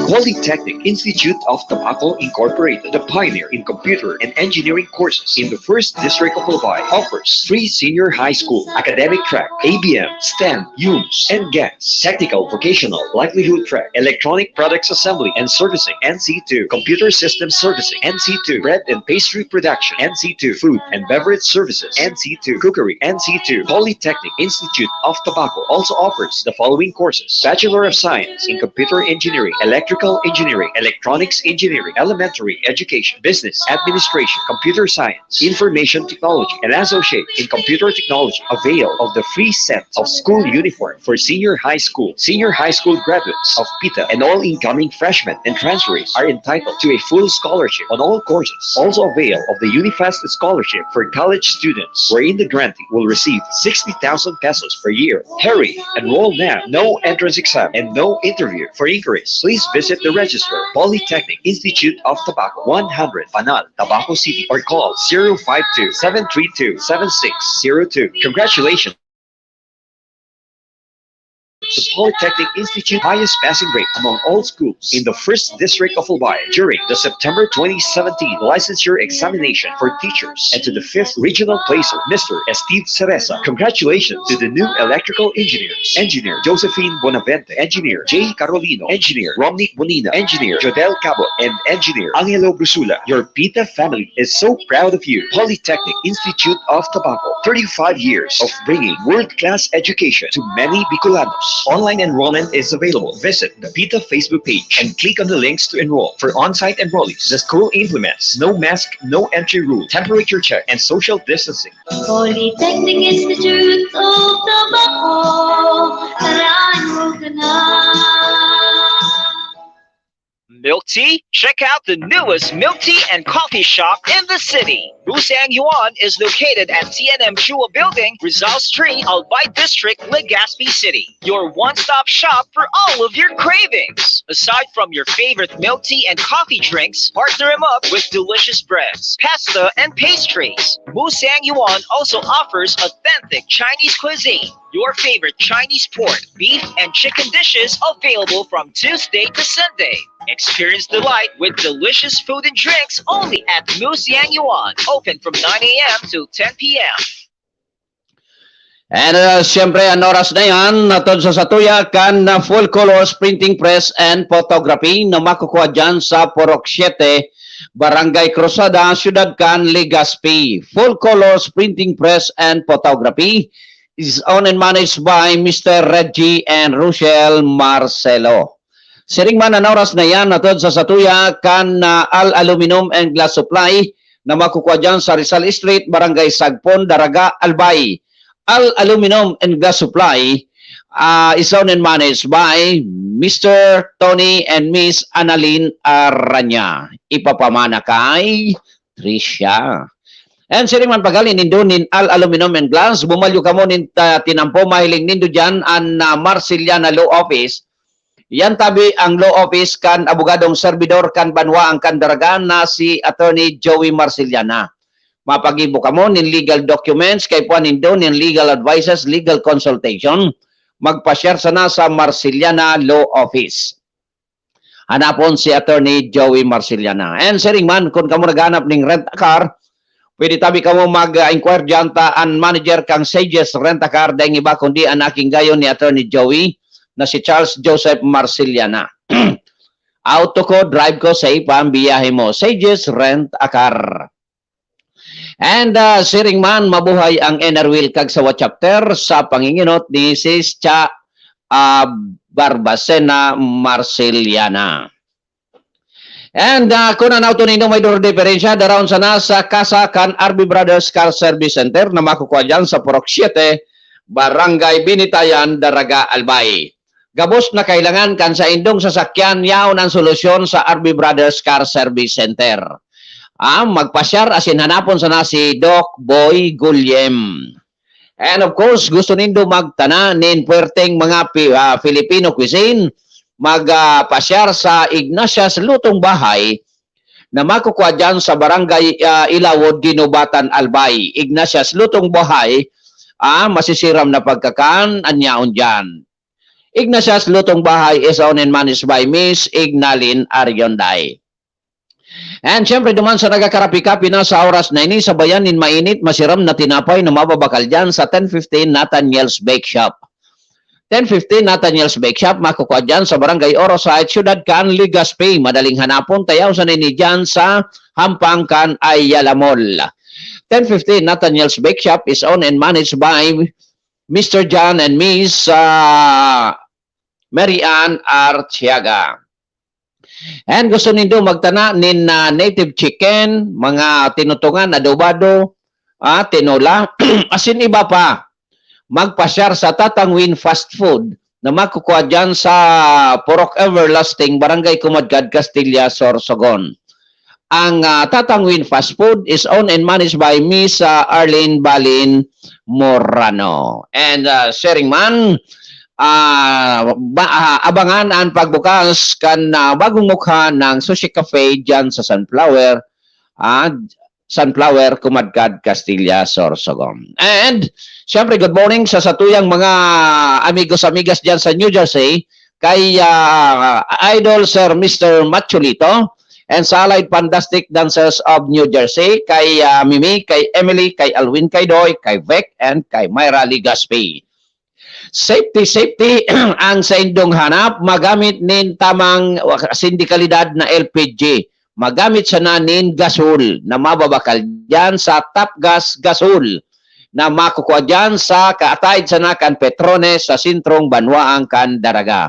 Polytechnic Institute of Tabaco Incorporated, the pioneer in computer and engineering courses in the first district of Albay, offers free senior high school, academic track, A B M, STEM, UMS, and GAMS, technical vocational, livelihood track, electronic products assembly and servicing, N C two, computer system servicing, N C two, bread and pastry production, N C two, food and beverage services, N C two, cookery, N C two. Polytechnic Institute of Tabaco also offers the following courses: Bachelor of Science in computer engineering, electrical engineering, electronics engineering, elementary education, business administration, computer science, information technology, and associate in computer technology. Avail of the free set of school uniform for senior high school, senior high school graduates of PITA, and all incoming freshmen and transferees are entitled to a full scholarship on all courses. Also avail of the UNIFEST scholarship for college students, wherein the grantee will receive sixty thousand pesos per year. Hurry! Enroll now. No entrance exam and no interview. For inquiries, please visit the registrar, Polytechnic Institute of Tabaco, one hundred Panal, Tabaco City, or call zero five two, seven three two, seven six zero two. Congratulations! The Polytechnic Institute highest passing rate among all schools in the first district of Albay during the September twenty seventeen licensure examination for teachers and to the fifth regional placer, Mister Steve Cereza. Congratulations to the new electrical engineers, Engineer Josephine Bonavente, Engineer Jay Carolino, Engineer Romnick Bonina, Engineer Jodel Cabo, and Engineer Angelo Brusula. Your PITA family is so proud of you. Polytechnic Institute of Tabaco, thirty-five years of bringing world-class education to many Bicolanos. Online enrollment is available. Visit the PITA Facebook page and click on the links to enroll. For on-site enrollees, the school implements no mask, no entry rule, temperature check, and social distancing. Polytechnic Institute of Tabaco, tara, enroll ka na. Milk tea? Check out the newest milk tea and coffee shop in the city. Musang Yuan is located at T N M Chua Building, Rizal Street, Albay District, Legazpi City. Your one-stop shop for all of your cravings. Aside from your favorite milk tea and coffee drinks, partner 'em up with delicious breads, pasta, and pastries. Musang Yuan also offers authentic Chinese cuisine. Your favorite Chinese pork, beef, and chicken dishes available from Tuesday to Sunday. Experience delight with delicious food and drinks only at Musang Yuan. Open from nine a m to ten p m. And, uh, siyempre, an oras na yan, hatod sa satuya kan, uh, Full Colors Printing Press and Photography na makukuha dyan sa Purok siete, Barangay Cruzada, Siyudad kan Legazpi. Full Colors Printing Press and Photography is owned and managed by Mister Reggie and Rochelle Marcelo. Siring man an oras na yan, hatod sa satuya kan, ah, Al Aluminum and Glass Supply na makukuha dyan sa Rizal Street, Barangay Sagpon, Daraga, Albay. Al Aluminum and Glass Supply, ah, is owned and managed by Mister Tony and Miss Annalyn Aranya. Ipapamana kay Tricia. And siring man pag-ali nindo nin Al Aluminum and Glass, bumalyo kamo nin, ah, tinampo, mahiling nindo dyan an, ah, Marceliana Law Office. Yan tabi ang law office kan abogadong serbidor kan banwaan kan Daraga na si Attorney Joey Marceliana. Mapagibo kamo nin legal documents, kaipuhan nindo nin legal advices, legal consultation. Magpa-share sana sa Marceliana Law Office. Hanapon si Attorney Joey Marceliana. And siring man, kun kamo naghahanap ning rent a car, pwede tabi kamo mag-inquire dyan ta an manager kan Sages Rent a Car, daing iba kundi an aking gayon ni Attorney Joey na si Charles Joseph Marceliana. Auto ko, drive ko, safe pa ang biyahe mo. Sages Rent a Car. And, ah, siring man, mabuhay ang N R Will Kagsawa Chapter sa panginginot ni Sis Cha, ah, Barbacena Marceliana. And, ah, kun an auto nindo may duro diferensya, daraon sana sa kasa kan R B Brothers Car Service Center na makukuha dyan sa Purok siete, Barangay Binitayan, Daraga, Albay. Gabos na kailangan kan saindong sasakyan, yaon ang solusyon sa R B Brothers Car Service Center. Ah, magpasyar asin hanapon sana si Doc Boy Gulyem. And of course, gusto nindo magtana nin puwerteng mga Pi-, ah, Filipino cuisine, mag, ah, pasyar sa Ignatius Lutong Bahay na makukuha dyan sa Barangay, ah, Ilawod, Guinobatan, Albay. Ignatius Lutong Bahay, ah, masisiram na pagkakan, an yaon dyan. Ignatius Lutong Bahay is owned and managed by Miss Ignalin Arionday. And syempre, duman sa nagkakarapi-kapi na sa oras na ini, sabayan nin mainit, masiram na tinapay na mababakal dyan sa ten fifteen Nathaniel's Bake Shop. Ten fifteen Nathaniel's Bake Shop, makukuha dyan sa Barangay Oro Site, Siyudad kan Legazpi. Madaling hanapon, tayaw sa nini dyan sa hampang kan Ayala Mall. Ten fifteen Nathaniel's Bake Shop is owned and managed by Mister John and Miss, ah, Mary Ann Artiaga. And gusto nindo magtana nin, ah, native chicken, mga tinutungan, adobado, ah, tinola, asin iba pa. Magpasyar sa Tatang Win Fast Food na makukua diyan sa Purok Everlasting, Barangay Kumadkad, Castilla, Sorsogon. Ang, ah, Tatang Win Fast Food is owned and managed by Miss, ah, Arlene Balin Morano. And, ah, sharing man, ah, ba-, ah, abangan ang pagbukas kan, ah, bagong mukha ng Sushi Cafe diyan sa Sunflower, ah, Sunflower, Kumadkad, Castilla, Sorsogon. And, syempre, good morning sa satuyang mga amigos, amigas diyan sa New Jersey, kay, ah, Idol Sir Mister Machulito, and sa Allied Fantastic Dancers of New Jersey, kay, ah, Mimi, kay Emily, kay Alwin, kay Doy, kay Vec, and kay Myra Legaspi. Safety, safety ang saindong hanap, magamit nin tamang sindikalidad na L P G. Magamit sana nin gasol na mababakal diyan sa Top Gas Gasol na makukua diyan sa kaataid sana kan Petrones sa sentrong banwaan kan Daraga.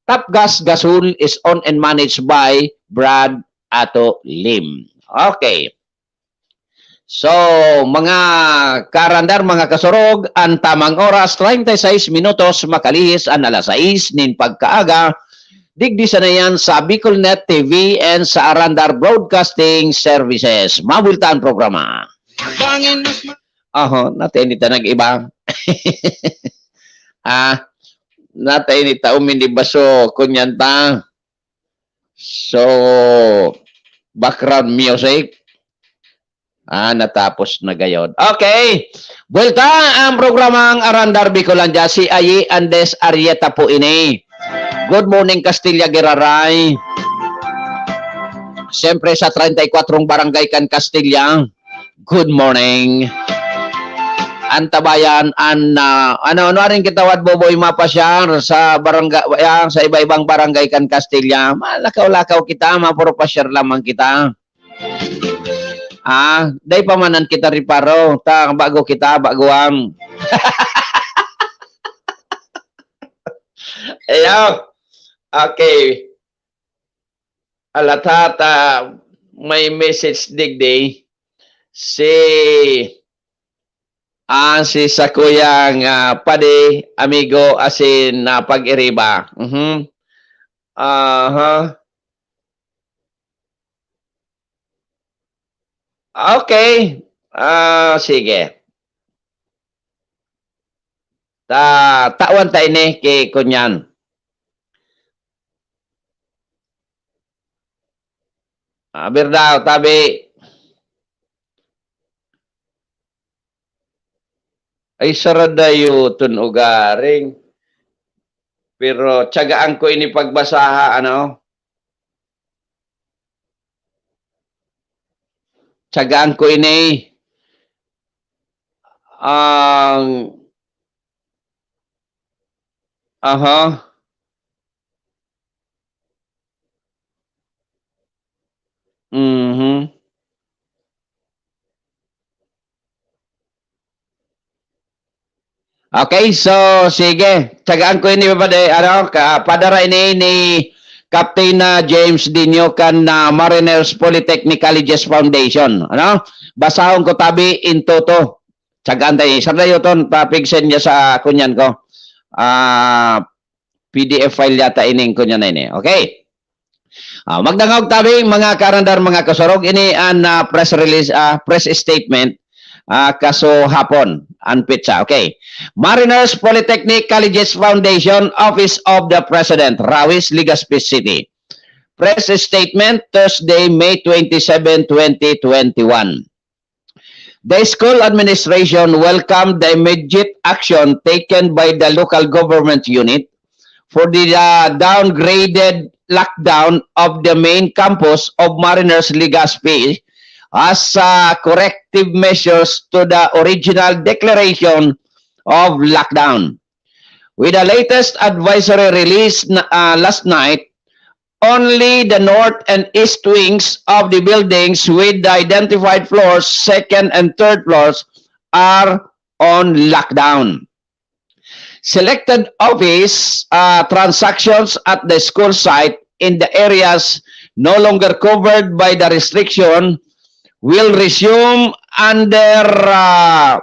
Top Gas Gasol is owned and managed by Brad Ato Lim. Okay. So, mga karandar, mga kasurog, ang tamang oras, treinta y seis minutos, makalihis an alas sais nin pagkaaga, digdi sana yan sa Bicolnet T V and sa Arandar Broadcasting Services. Mabulta ang programa. Bangin mas ma- Aho, natay nita nag-iba. Ah, natay nita uminibaso, kunyan ta. So, background music. Ah, natapos na gayod. Okay. Buwelta ang programang Arandar Bicolandia. Si Ayi Andes Arieta po ini. Good morning, Castilla Giraray. Siyempre sa treinta y cuatro barangay kan Castilla. Good morning. Antabayan, an, ah, ano, ano rin kitawad, Boboy, mapasyar sa barangay, yan, sa iba-ibang barangay kan Castilla. Malakaw-lakaw kita, mapurupasyar lamang kita. Ah, dai pa man an kita riparo, ta bago kita, bago ang. Ayo. Okay. Alatata, may message digdi. Si, ah, si sakuyang, ah, padi, amigo, asin, ah, pag-iriba. Mhm. Aha. Okay. Ah, sige. Ta-, tawan ta ini ki kunyan. Ah, birdaw, tabi. Ay, saradayoton ugaring. Pero tiyagaan ko ini pagbasaha, ano? Tiyagaan ko ini. Ang, aha. Mhm. Okay, so sige. Tiyagaan ko ini, padi, ano, ka-, padara ini ni Captain, ah, James Dinho kan, ah, Mariners Polytechnic Colleges Foundation. Ano? Basahon ko tabi in toto. Tiyagaan tayo. Saradayoton, papigsen niya sa kunyan ko. Ah, P D F file yata ining kunyan na ini. Okay. Ah, magdangog tabi, mga karandar, mga kasurog. Ini an, ah, press release, ah, press statement, ah, kasuhapon, an petsa. Okay. Mariners Polytechnic Colleges Foundation, Office of the President, Rawis, Legazpi City. Press statement, Thursday, May twenty-seven, twenty twenty-one. The school administration welcomed the immediate action taken by the local government unit for the, uh, downgraded lockdown of the main campus of Mariners Legazpi as, uh, corrective measures to the original declaration of lockdown. With the latest advisory release na, uh, last night, only the north and east wings of the buildings with the identified floors, second and third floors, are on lockdown. Selected office uh, transactions at the school site in the areas no longer covered by the restriction will resume under uh,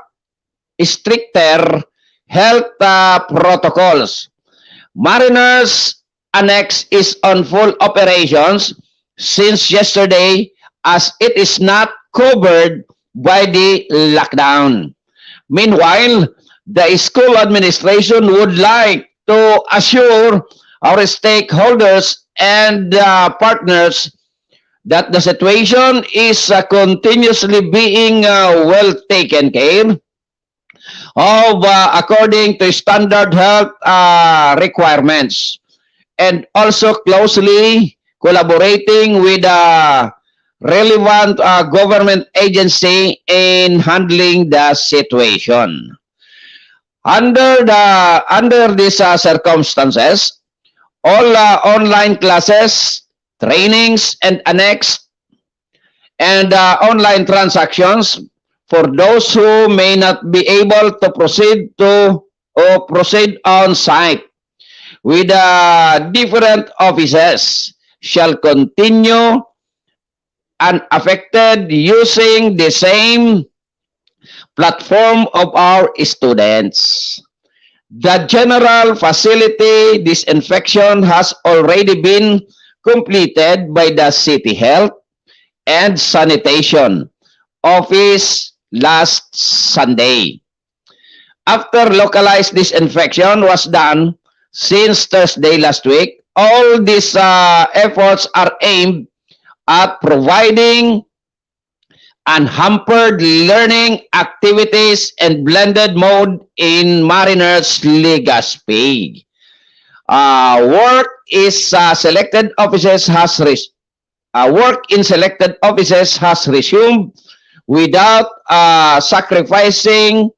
stricter health uh, protocols. Mariners Annex is on full operations since yesterday as it is not covered by the lockdown. Meanwhile, the school administration would like to assure our stakeholders and uh, partners that the situation is uh, continuously being uh, well taken care of uh, according to standard health uh, requirements and also closely collaborating with the relevant uh, government agency in handling the situation. Under the under these uh, circumstances, all uh, online classes, trainings, and annex and uh, online transactions for those who may not be able to proceed to or proceed on site with uh, different offices shall continue unaffected using the same platform of our students. The general facility disinfection has already been completed by the City Health and Sanitation Office last Sunday. After localized disinfection was done since Thursday last week, all these uh, efforts are aimed at providing unhampered learning activities and blended mode in Mariners Legazpi. Uh, work is uh, selected offices has res- uh, work in selected offices has resumed without uh, sacrificing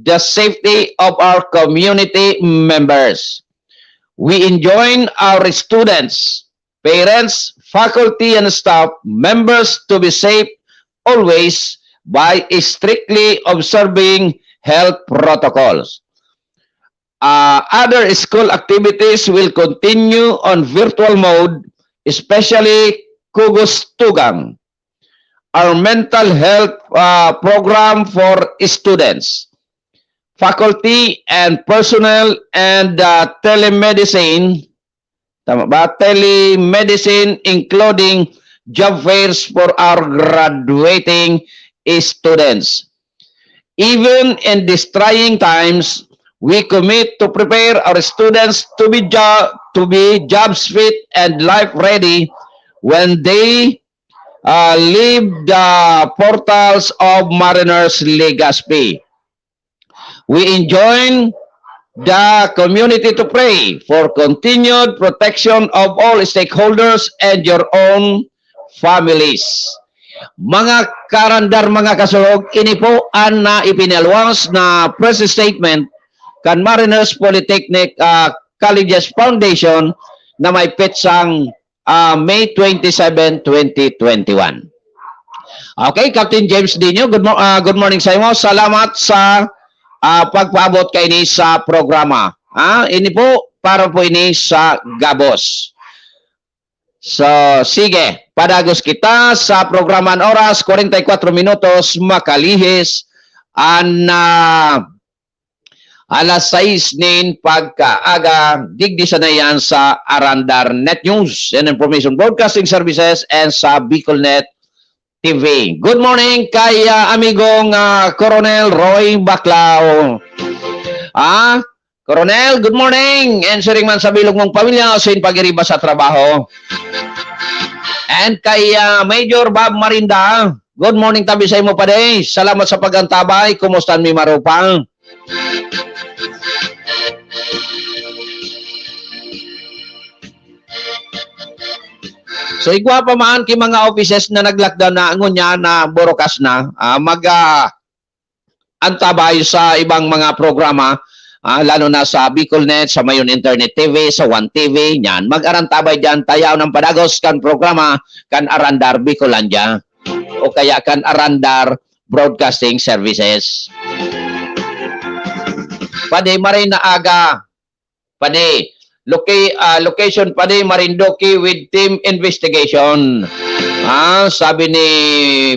the safety of our community members. We enjoin our students, parents, faculty, and staff members to be safe always by strictly observing health protocols. Uh, other school activities will continue on virtual mode, especially Kugos Tugang, our mental health uh, program for students, faculty, and personnel, and uh, telemedicine, tama ba? Telemedicine, including job fairs for our graduating students. Even in these trying times, we commit to prepare our students to be jo- to be jobs fit and life ready when they uh, leave the portals of Mariners Legazpi. We enjoin the community to pray for continued protection of all stakeholders and your own families. Mga karandar, mga kasurog, ini po an na ipinalwas na press statement kan Mariners Polytechnic uh, Colleges Foundation na may petsang uh, May twenty-seven, twenty twenty-one. Okay, Captain James Dinho, good, mo- uh, good morning sa imo. Salamat sa uh, pagpaabot kaini sa programa. Ah, ini po, para po ini sa gabos. So, sige, padagos kita sa programa an oras, kwarenta y kwatro minutos, makalihis an uh, alas sais nin pagkaaga, digdi sana yan sa Arandar Net News and Information Broadcasting Services and sa Bicolnet T V. Good morning kay uh, amigong uh, Coronel Roy Baclao. Ah, Coronel, good morning. And siring man sa bilog mong pamilya, sin pagiriba sa trabaho. And kay uh, Major Bob Marinda, good morning tabi sa imo, padi. Salamat sa pag-antabay. Kumusta mi marupa? So, igwa pa man ki mga offices na nag-lockdown na, ngunyan na burukas na, ah, mag, ah, antabay sa ibang mga programa, ah, lalo na sa Bicolnet, sa Mayon Internet T V, sa One T V, yan. Mag-arantabay dyan, tayaw ng padagos kan programa, kan Arandar Bicolandia, o kaya kan Arandar Broadcasting Services. Padi, maray na aga. Padi, loca-, ah, location, Padi, Marinduque with team investigation. Ah, sabi ni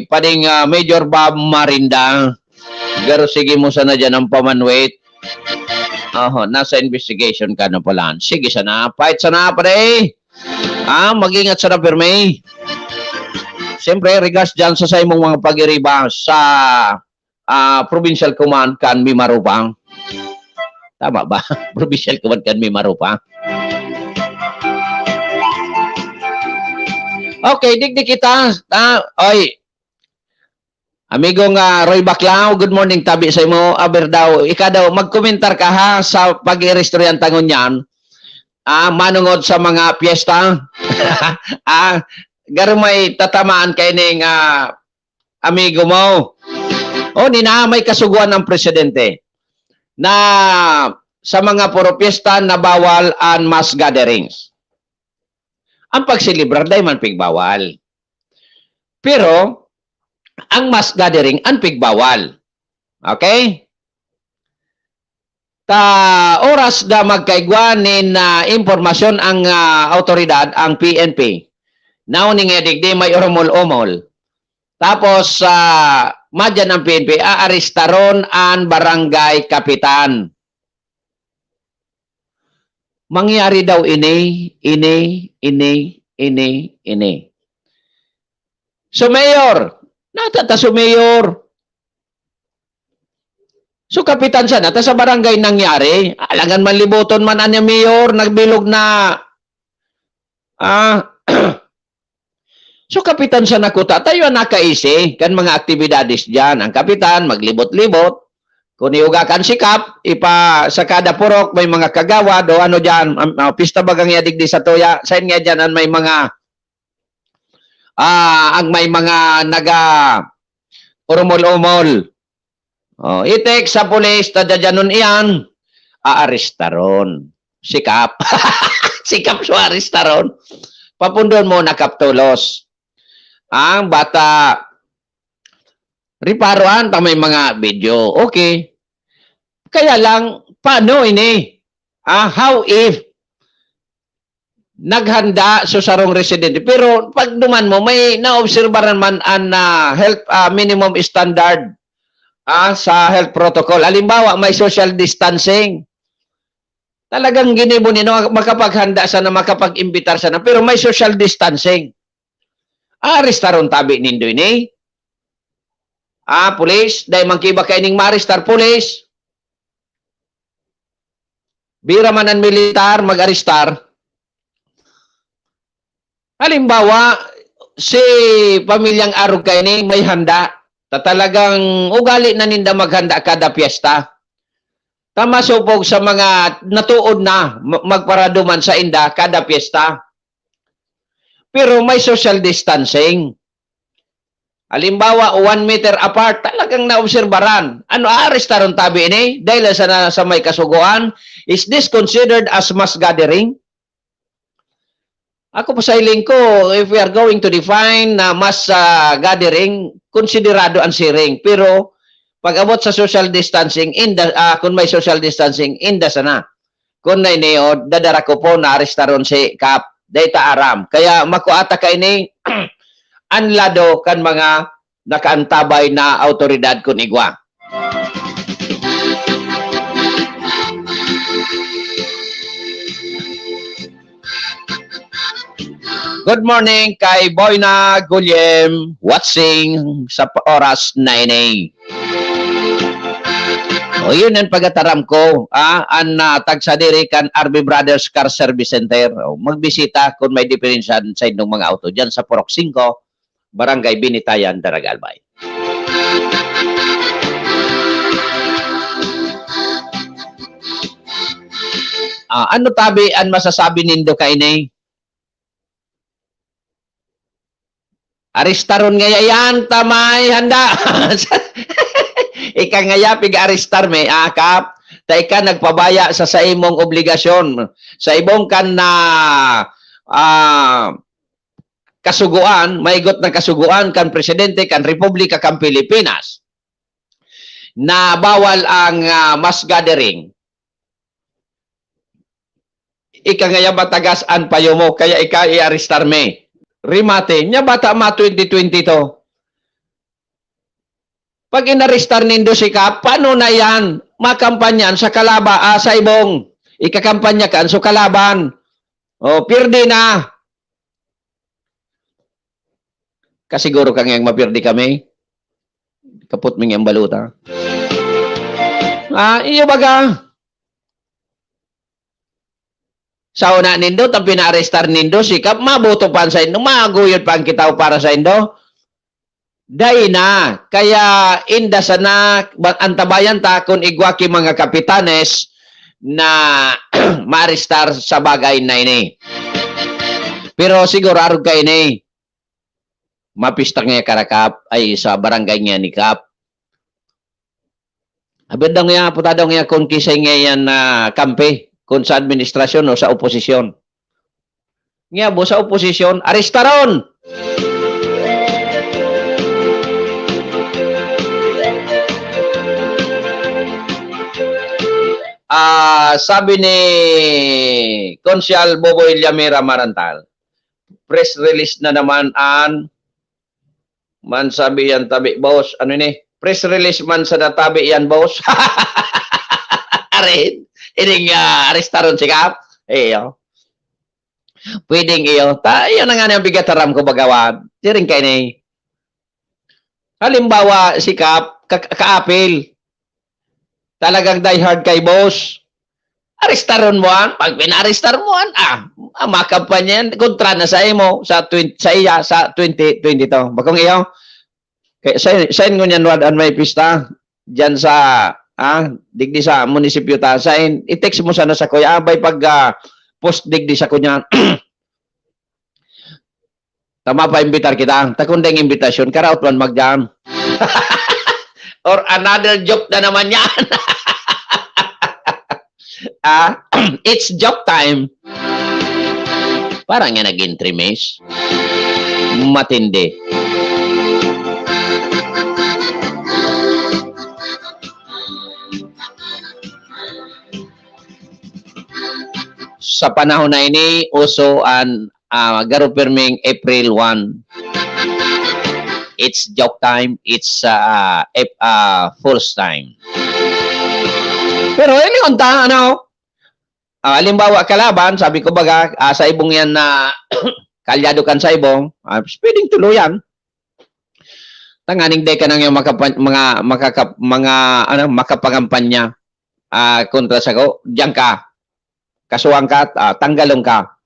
Pading, ah, Major Bob Marinda. Pero sige mo sana dyan ang pamanwit. Oho, nasa investigation ka na pala. Sige sana, fight sana, Padi. Ah, mag-ingat sana, pirmi. Siyempre, regards dyan sa, sa imong mga pag-iriba sa, ah, provincial command kan Mimaropa. Tama ba? Provincial command kan Mimaropa. Okay, digdi kita. Ah, oy. Amigo nga Roy Baclao, good morning, tabi sa imo. Aber daw, ika daw, magkomentar ka ha sa pag-iristoryan tangon yan. Ah, manungod sa mga piyesta. Ah, garo may tatamaan kay ning, ah, amigo mo. O, nina, may kasugoan ang presidente na sa mga puro piyesta na bawal an mass gatherings. Ang pagselebrar dai man pigbawal. Pero, ang mass gathering an pigbawal. Okay? Ta oras da magkaigwa nin, ah, impormasyon ang, ah, awtoridad, ang P N P. Now, ning digdi may urumol-umol. Tapos, ah, madyan ang P N P, aarestaron an barangay kapitan. Mangyari daw ini, ini, ini, ini, ini. So, mayor, nata ta so mayor. So, kapitan sana ta sa barangay nangyari. Alangan man liboton man an mayor, nagbilog na. Ah, so, kapitan sana kuta, tayo ang nakaisi kan mga aktibidades diyan. Ang kapitan, maglibot-libot. Kung iuga kan sikap, ipa, sa kada purok, may mga kagawad o ano diyan, am-, ah, pista bagang yadig di sa tuya, sain nga diyan an may mga, ah, ang may mga naga urumol-umol. Oh, i-text sa pulis, tadadyanon iyan, aarestaron. Sikap. Sikap so arestaron. Papundon mo na kaptulos. Ang bata, riparoan ta may mga video. Okay. Kaya lang, paano ini? Ah, how if naghanda so sarong residente? Pero pag duman mo, may naobserbaran man an, ah, health, ah, minimum standard, ah, sa health protocol. Halimbawa, may social distancing. Talagang ginibo nino, makapaghanda sana, makapag-imbitar sana, pero may social distancing. Arestaron tabi nindo ini? Ah, pulis, dai man kiba kaining maarestar, pulis. Bira man an militar mag-arestar. Halimbawa, si pamilyang arog kaini may handa, ta talagang ugali na ninda maghanda kada piyesta. Ta masopog sa mga natuod na ma-, magparado man sainda kada piyesta. Pero may social distancing. Halimbawa, one meter apart, talagang naobserbaran. Ano, aarestaron tabi ini? Dahil sa, na, sa may kasugoan, is this considered as mass gathering? Ako pa sa hiling ko, if we are going to define na mass, ah, gathering, konsiderado ang siring. Pero pag abot sa social distancing, inda, ah, kung may social distancing, inda sana. Kun nainiyo, dadara ko po na arestaron si Kap. Dai ta aram. Kaya makua ta kaini an lado kan mga nakaantabay na awtoridad kun igwa. Good morning kay Boyna Gulyem, watching sa pa-, oras nine A. O, yun ang pagataram ko, ah, an, ah, tagsadiri kan R B Brothers Car Service Center. O, magbisita kung may diferensya sa inyong mga auto dyan sa Purok singko, Barangay Binitayan, Daraga, Albay. Ah, ano tabi an masasabi nindo kaini? Arestaron ngaya yan, ta may handa. Ika ngaya, pig-arestar mi, ah, Kap. Ta ika nagpabaya sa saimong obligasyon. Sa ibong kan na, ah, kasugoan, maigot na kasugoan kan Presidente kan Republika kan Pilipinas na bawal ang, ah, mass gathering. ika ngaya matagas an payo mo, kaya ika iarestar mi. Remate, nya bata ma twenty twenty-two. Pag inarestar nindo si Kap, paano na yan? Makampanyan sa kalaba, ah, sa ibong. Ikakampanya kan so kalaban. O, pirdi na. Kasiguro ka ngayang mapirdi kami. Kapot mi ngayang balota. Ah, iyo baga. Sa una nindo, ta pinaarestar nindo, si Kap, maboto pa sa indo, maguyod pa ang kitaw para sa indo. Dai na. Kaya inda sana, ba-, antabayan ta kun igwa ki mga kapitanes na maarestar sa bagay na ini. Pero siguro arog ka ini, mapista niya karakap, ay sa barangay niya ni Kap. Abot daw niya, aputa daw niya kung kisay niya yan na kampi, kung sa administrasyon o sa oposisyon. Niya bo sa oposisyon, arestaron! Ah, sabi ni Konsehal Boboy Llamera Marantal, press release na naman an man sabi yan tabi, boss. Ano ni? Press release man sa natabi yan, boss. Arin, ining ah, arestaron si Kap. Iyo. Pwedeng iyo. Ta, iyo na nga ang bigat aram ko bagawan. Siring kay ni. Halimbawa, si Kap, ka- kaapil. Talagang diehard kay boss. Arestaron mo an, pag pinarestar mo an, ah, ah, makampanya yan, kontra na sa imo, sa twenty, sa iya, sa twenty twenty-two. Bakong iyo, kay, sa, sa inyo niyan, Rod, an may pista, dyan sa, ah, digdi sa munisipyo ta, sa in, i-text mo sana sa kuya, abay pag, ah, post digdi sa kunya. Tama pa, imbitar kita. Takon ding imbitasyon, karaot man magdaan. Or another joke na naman yan. Ah, it's joke time. Parang nga naging trimis. Matindi. Sa panahon na ini, uso an, ah, garo pirming April one. It's joke time, it's, ah, ep- ah, fool's time. Pero ini unta, ano, ah, halimbawa, kalaban, sabi ko baga, ah, sa ibong yan na kalyado kan sa ibong, ah, pwedeng tuluyan. Tanganing dai ka nang yung makapa- mga, makaka- mga, ano, makapangampanya, ah, kontra sako, diyan ka. Kasuhan ka, ah, tanggalon ka.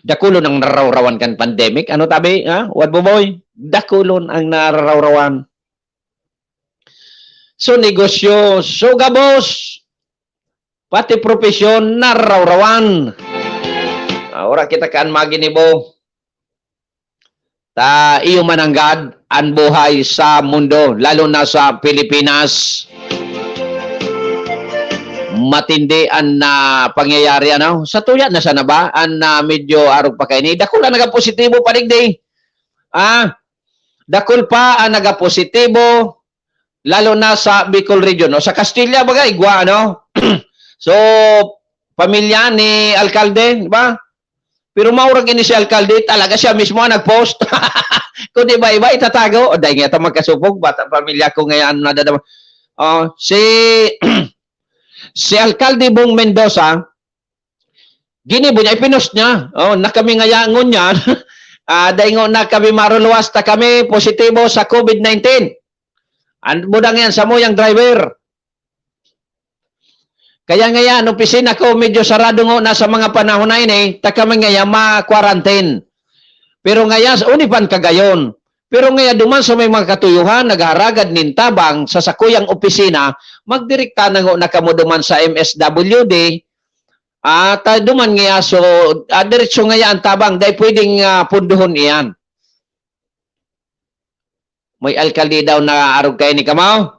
Dakulon ang nararawrawan kan pandemic. Ano tabi, ha? What, Boboy? Dakulon ang nararawrawan. So, negosyo, so, gabos, pati propesyon, nararawrawan. Ah, ora kita kan maginibo. Ta iyo mananggad an buhay sa mundo, lalo na sa Pilipinas. Matindi an, ah, pangyayari, ano? Sa tuya na sana ba? An, ah, medyo arog pa kaini. Dakul ang nagapositibo, padigdi. Ah, dakul pa ang nagapositibo, lalo na sa Bicol Region. O, sa Castilla, baga, igwa, ano? So, pamilya ni alkalde, di ba? Pero maurag ini si alkalde, talaga siya mismo ang nag-post. Kung iba-iba, itatago. O, dahil nga ito magkasupog, bata, pamilya ko ngayon, nadadama. Oh, si, si Alkalde Bong Mendoza, ginibo niya, ipinost niya. Oh, na kami ngayangon niya. Ah, dahil nga na kami maruluwas, ta kami positibo sa covid nineteen. Ang budang yan, samuyang driver. Kaya ngayan, opisina ko, medyo sarado nga na sa mga panahon na ini, ta kami ngayan ma-quarantine. Pero ngayan, sa unipan kagayon. Pero ngayan, duman sa may mga katuyuhan, nagharagad nin tabang sa sakuyang opisina, magdirekta na nga na kamo duman sa M S W D, at ah, duman ngayan, so, ah, diretso ngayan ang tabang, dahil pwedeng ah, punduhon iyan. May alkalde daw na arog kaini kamo?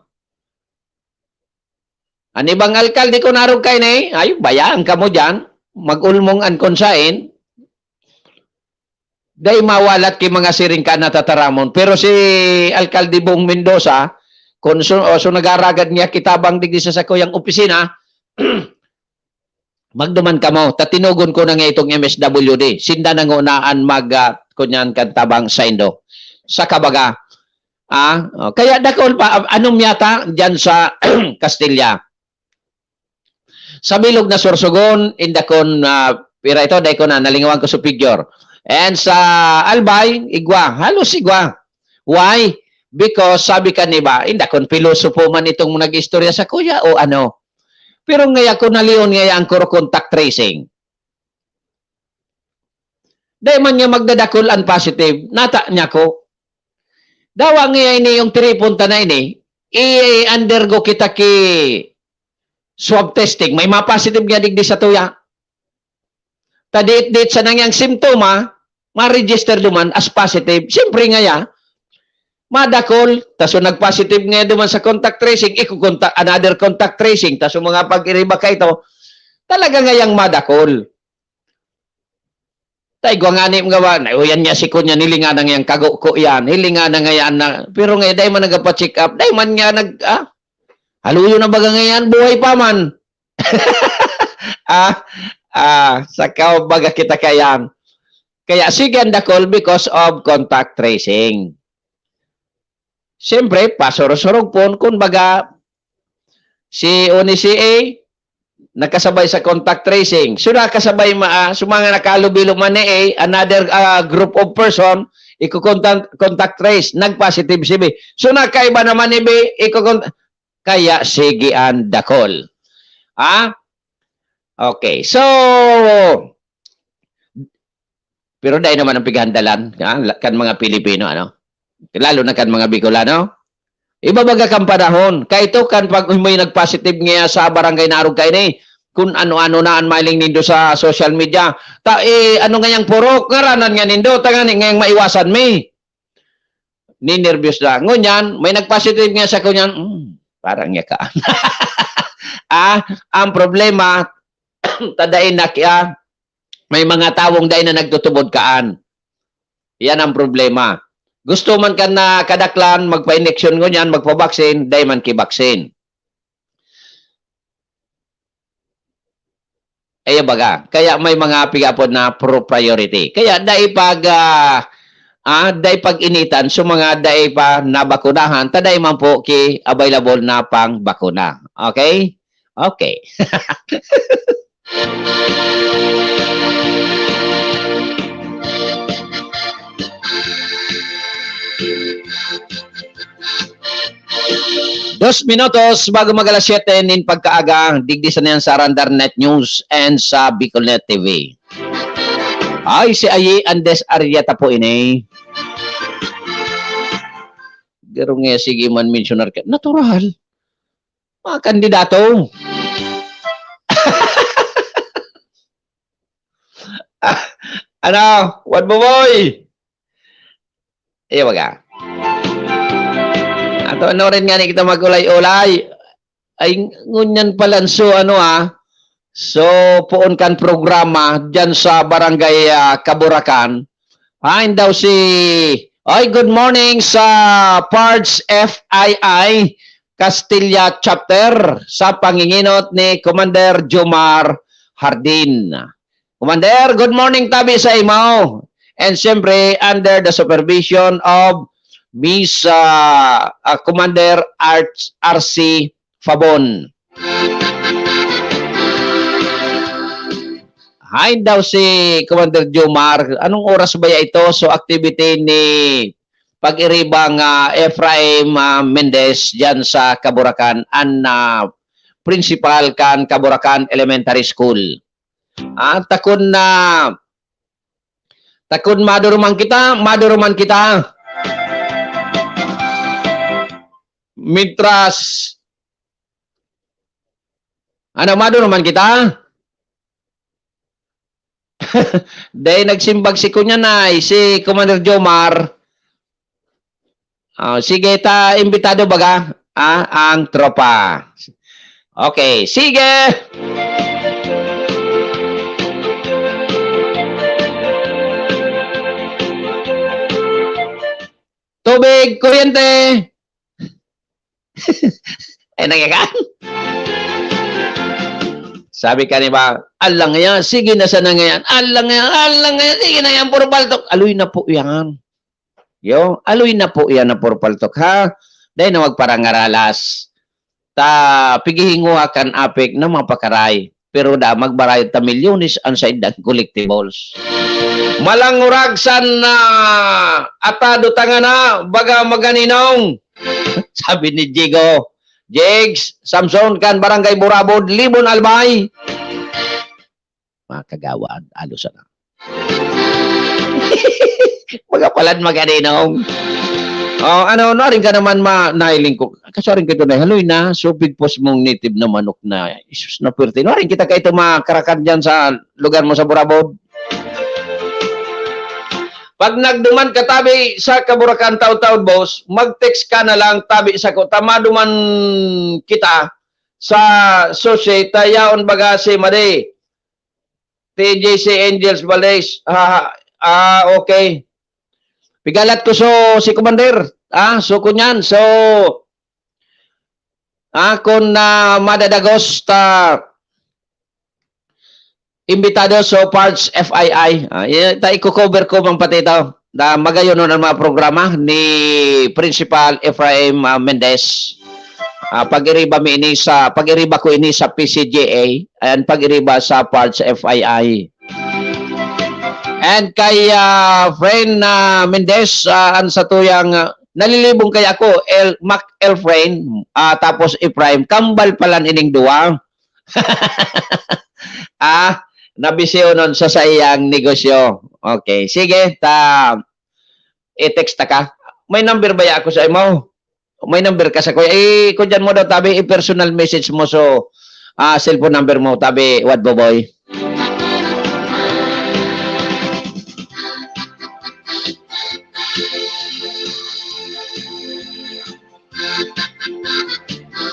An ibang alkalde kun arog kaini, ay, bayaan kamo diyan. Mag-ulmong an konsain. Dai mawalat ki mga siring ka natataramon. Pero si Alkalde Bong Mendoza, kun su-, o, so nagaragad niya kitabang digdi sa sakuyang opisina, Magduman kamo, ta tinugon ko na nga itong M S W D. Sinda na ngunaan mag, ah, kunyan kan tabang saindo. Sa kabaga, ah, oh, kaya dakul pa, anong miyata dyan sa Kastilya? Sa bilog na Sorsogon, indakon, ah, pira ito, dai ko na, nalingawan ko sa figure. And sa Albay, igwa, halos igwa. Why? Because sabi ka niba, indakon pilosopo man itong nag-istorya sa kuya o ano. Pero ngaya ko naliyon ngaya ang kuro contact tracing. Dai man niya magdadakul an positive, nata niya ko. Dawa ngaya ini yung tiripon ta na ini, i-undergo kita ki swab testing, may mga positive nga digdi sa tuya. Ta diit-diit sa nangyang simptoma, ma-register duman as positive. Siyempre ngaya, madakol, ta so nag-positive nga duman sa contact tracing, iko-contact, another contact tracing, ta so mga pag-iriba ka ito, talaga ngayang madakol. Ta igwa ngani mga ba, na, "Uy, yan niya si kunya, hilingan na ngayang kago ko yan, hilingan na ngayang na," pero ngayon, dai man nagpa-check up, dai man nga nag, ah, haluyo na baga ngayon, buhay pa man. Ah, ah, sa kabaga kita kayan. Kaya sige ang dakol because of contact tracing. Siyempre, pasurog-surog pon, kun baga, si Oni C A, nakasabay sa contact tracing. So, nakasabay ma-, ah, so mga nakalubi-luman ni A, another, ah, group of person, iko-contact, contact trace, nag-positive si B. So, nakaiba naman ni B, iko-con-, kaya sige ang dakol. Ha? Okay. So, pero dai naman ang pighandalan, ha, la-, kan mga Pilipino, ano? Lalo na kan mga Bicolano. Iba baga kan panahon. Kaito kan pag may nag-positive nga sa barangay na arog kaini, kun ano-ano na an mahiling nindo sa social media. Ta, eh, ano ngayang purok? Ngaranan nga nindo, tangani ngayang maiwasan mi. Ninerbiyos na. Ngunyan, may nag-positive nga sa kunyan, "Hmm, parang yaka." Ah, ang problema, ta dai na kiya, may mga tawong dai na nagtutubod kaan. Yan ang problema. Gusto man kan na kadaklan, magpa-injection ngunyan, magpa-vaccine, dai man ki-vaccine. Ayo baga. Kaya may mga pigapod na pro-, priority. Kaya dai pag, ah, ah, dai pag-initan sa mga dai pa nabakunahan, ta dai man po ki available na pang bakuna. Okay? Okay. Dos minutos bago mag alas siyete nin pagkaaga, digdi sa niyan sa Arandar Net News and sa Bicol Net T V. Ay, si Ayi Andes Arieta po ini. Garo nga, sige man, mensionar ka. Natural. Mga kandidato. Ano? What mo, boy? Iyo baga. Ato, ano rin nga ni kita mag-ulay-ulay. Ay, ngunyan pala, so, ano, ah, so, poon kan programa dyan sa Barangay, ah, Kaburakan. Hain daw si, ay, good morning sa Pards F I I, Castilla Chapter, sa panginginot ni Commander Jomar Hardin. Commander, good morning tabi sa imo. And siyempre, under the supervision of Miss, ah, ah, Commander Arch-, R C Fabon. Hain daw si Commander Jomar, anong oras ba ya ito? So, activity ni pag-iribang, ah, Ephraim, ah, Mendez dyan sa Kaburakan, an, ah, principal kan Kaburakan Elementary School. Ah, takon na, takon maduruman kita, maduruman kita. Mintras, ano, maduruman kita? Dai nagsimbag si Kunyanay, si Commander Jomar. Ah, sige, ta, imbitado baga, ah, ang tropa. Okay, sige! Tubig, kuryente! Ay, nangyayari. Sabi ka, di ba? "Alang yan, sige na sana ngayon. Alang yan, alang yan, sige na yan, puro paltok." Aloy na po yan. Yo, aloy na po yan na puro paltok, ha? Dahil na magparangaralas. Ta, pigihinguha kan apik na mapakaray. Pero da, magbarayot ta milyones ang sa indang collectibles. Malangurag san na atado tanga na, baga maganinong. Sabi ni Jigo, Jigs, Samson kan Barangay Burabod, Libon Albay. Mga kagawad, alo sana. Mga palad maganinong. Oh, ano, naring ka naman ma-, nailing ko. Kaso aring ka ito na, haloy na, supig pos mong native na manok na. Isus na pirti. Naring kita kayo makarakan dyan sa lugar mo sa Burabod. Pag nagduman ka tabi sa Kaburakan taud-taud, boss, mag-text ka na lang tabi sa ko. Ta maduman kita sa sushi, ta yaon baga si Madi. T J C Angels Valdez. Ah, ah, okay. Pigalat ko so si Commander. Ah, so kunyan. So, ah, kun, ah, madadagos ta imbitado so Parts F I I. Ah, i-, ta iko-cover ko man pati ito. Na magayon nun ang mga programa ni Principal Ephraim, ah, Mendez. Ah, pag-iriba mi ini sa, pag-iriba ko ini sa P C G A, and pag-iriba sa Parts F I I. And kay, ah, friend, ah, Mendez, ah, an satuyang, ah, nalilibong kaya ako, El, Mac Elfrain, ah, tapos Ephraim, kambal pala ining duwa. Ah, nabisyonon sa saiyang negosyo. Okay, sige, ta, i-text ta ka. May number ba ako sa imo? May number ka sa kuya? Eh, kudyan mo daw, tabi, i-personal message mo. So, ah, cellphone number mo, tabi, Wad Boboy.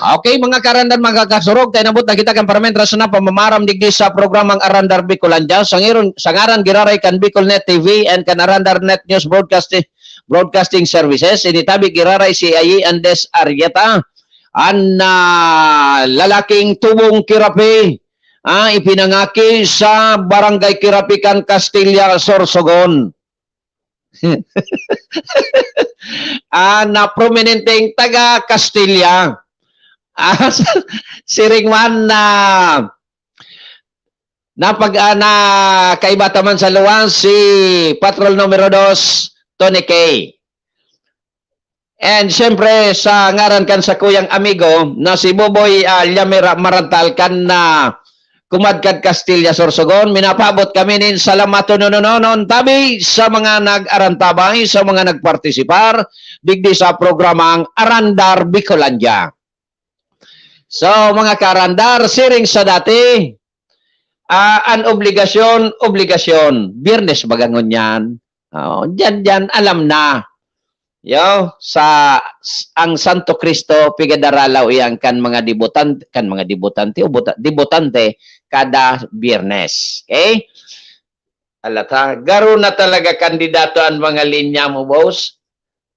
Okay, mga karandan, mga kasurog, tayo nabot na kita kan paramintras na pamamaram digdi sa programang Arandar Bicolandia. Sa ngiron, sa ngaran giraray kan Bicolnet T V and kan Arandar Net News Broadcasting, Broadcasting Services, initabi giraray si Ayi Andes Arrieta, an, ah, lalaking tubong Kirapi, ah, ipinangaki sa Barangay Kirapi kan Castilla, Sorsogon. Ah, na prominenteng taga Castilla. Ah, siring man na napag-, ah, na kaiba ta man sa luwas si Patrol Numero Dos, Tony K. And siyempre, sa ngaran kan sakuyang amigo na si Boboy, ah, Llamera Marantal, kan, ah, Kumadkad Castilla, Sorsogon, minapaabot kami nin salamaton nonononon tabi sa mga nag-arantabay, sa mga nagpartisipar digdi sa programang Arandar Bicolandia. So, mga kaarandar, siring sa dati, ah, an obligasyon, obligasyon. Biyernes baga ngunyan. Oo, diyan, diyan, alam na. Yo, sa, s-, ang Santo Cristo, pigadaralaw iyan kan mga debutante, kan mga debutante, o buta-, debutante, kada Biyernes. Okay? Alata, garo na talaga kandidato an mga linya mo, boss.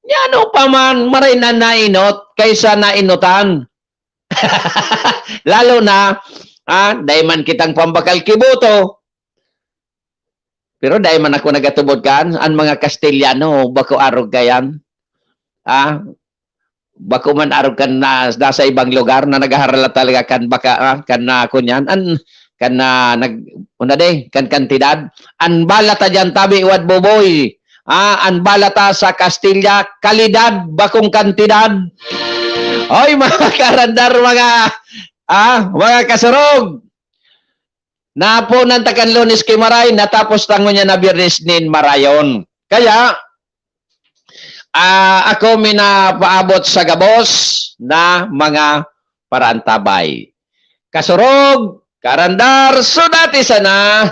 Nyano pa man, maray na nainot kaysa nainotan. Lalo na, ah, dai man kitang pambakal ki boto. Pero dai man ako nagatubod kan, an mga Kastelyano, bako arog kayan. Ah, bako man arog kan na, nasa ibang lugar na naghaharala talaga kan baka, ah, kan na, kunyan, an, kan na, nag, una de, kan kantidad. An bala ta diyan, tabi, Wad Boboy. Ah, an bala ta sa Kastilya, kalidad, bakong kantidad. Oy, mga karandar, mga, ah, mga kasurog. Napunan ta kan Lunes ki maray, natapos ta ngunyan na Biyernes nin marayon. Kaya, ah, ako minapaabot sa gabos na mga paraantabay. Kasurog, karandar, sudati sana.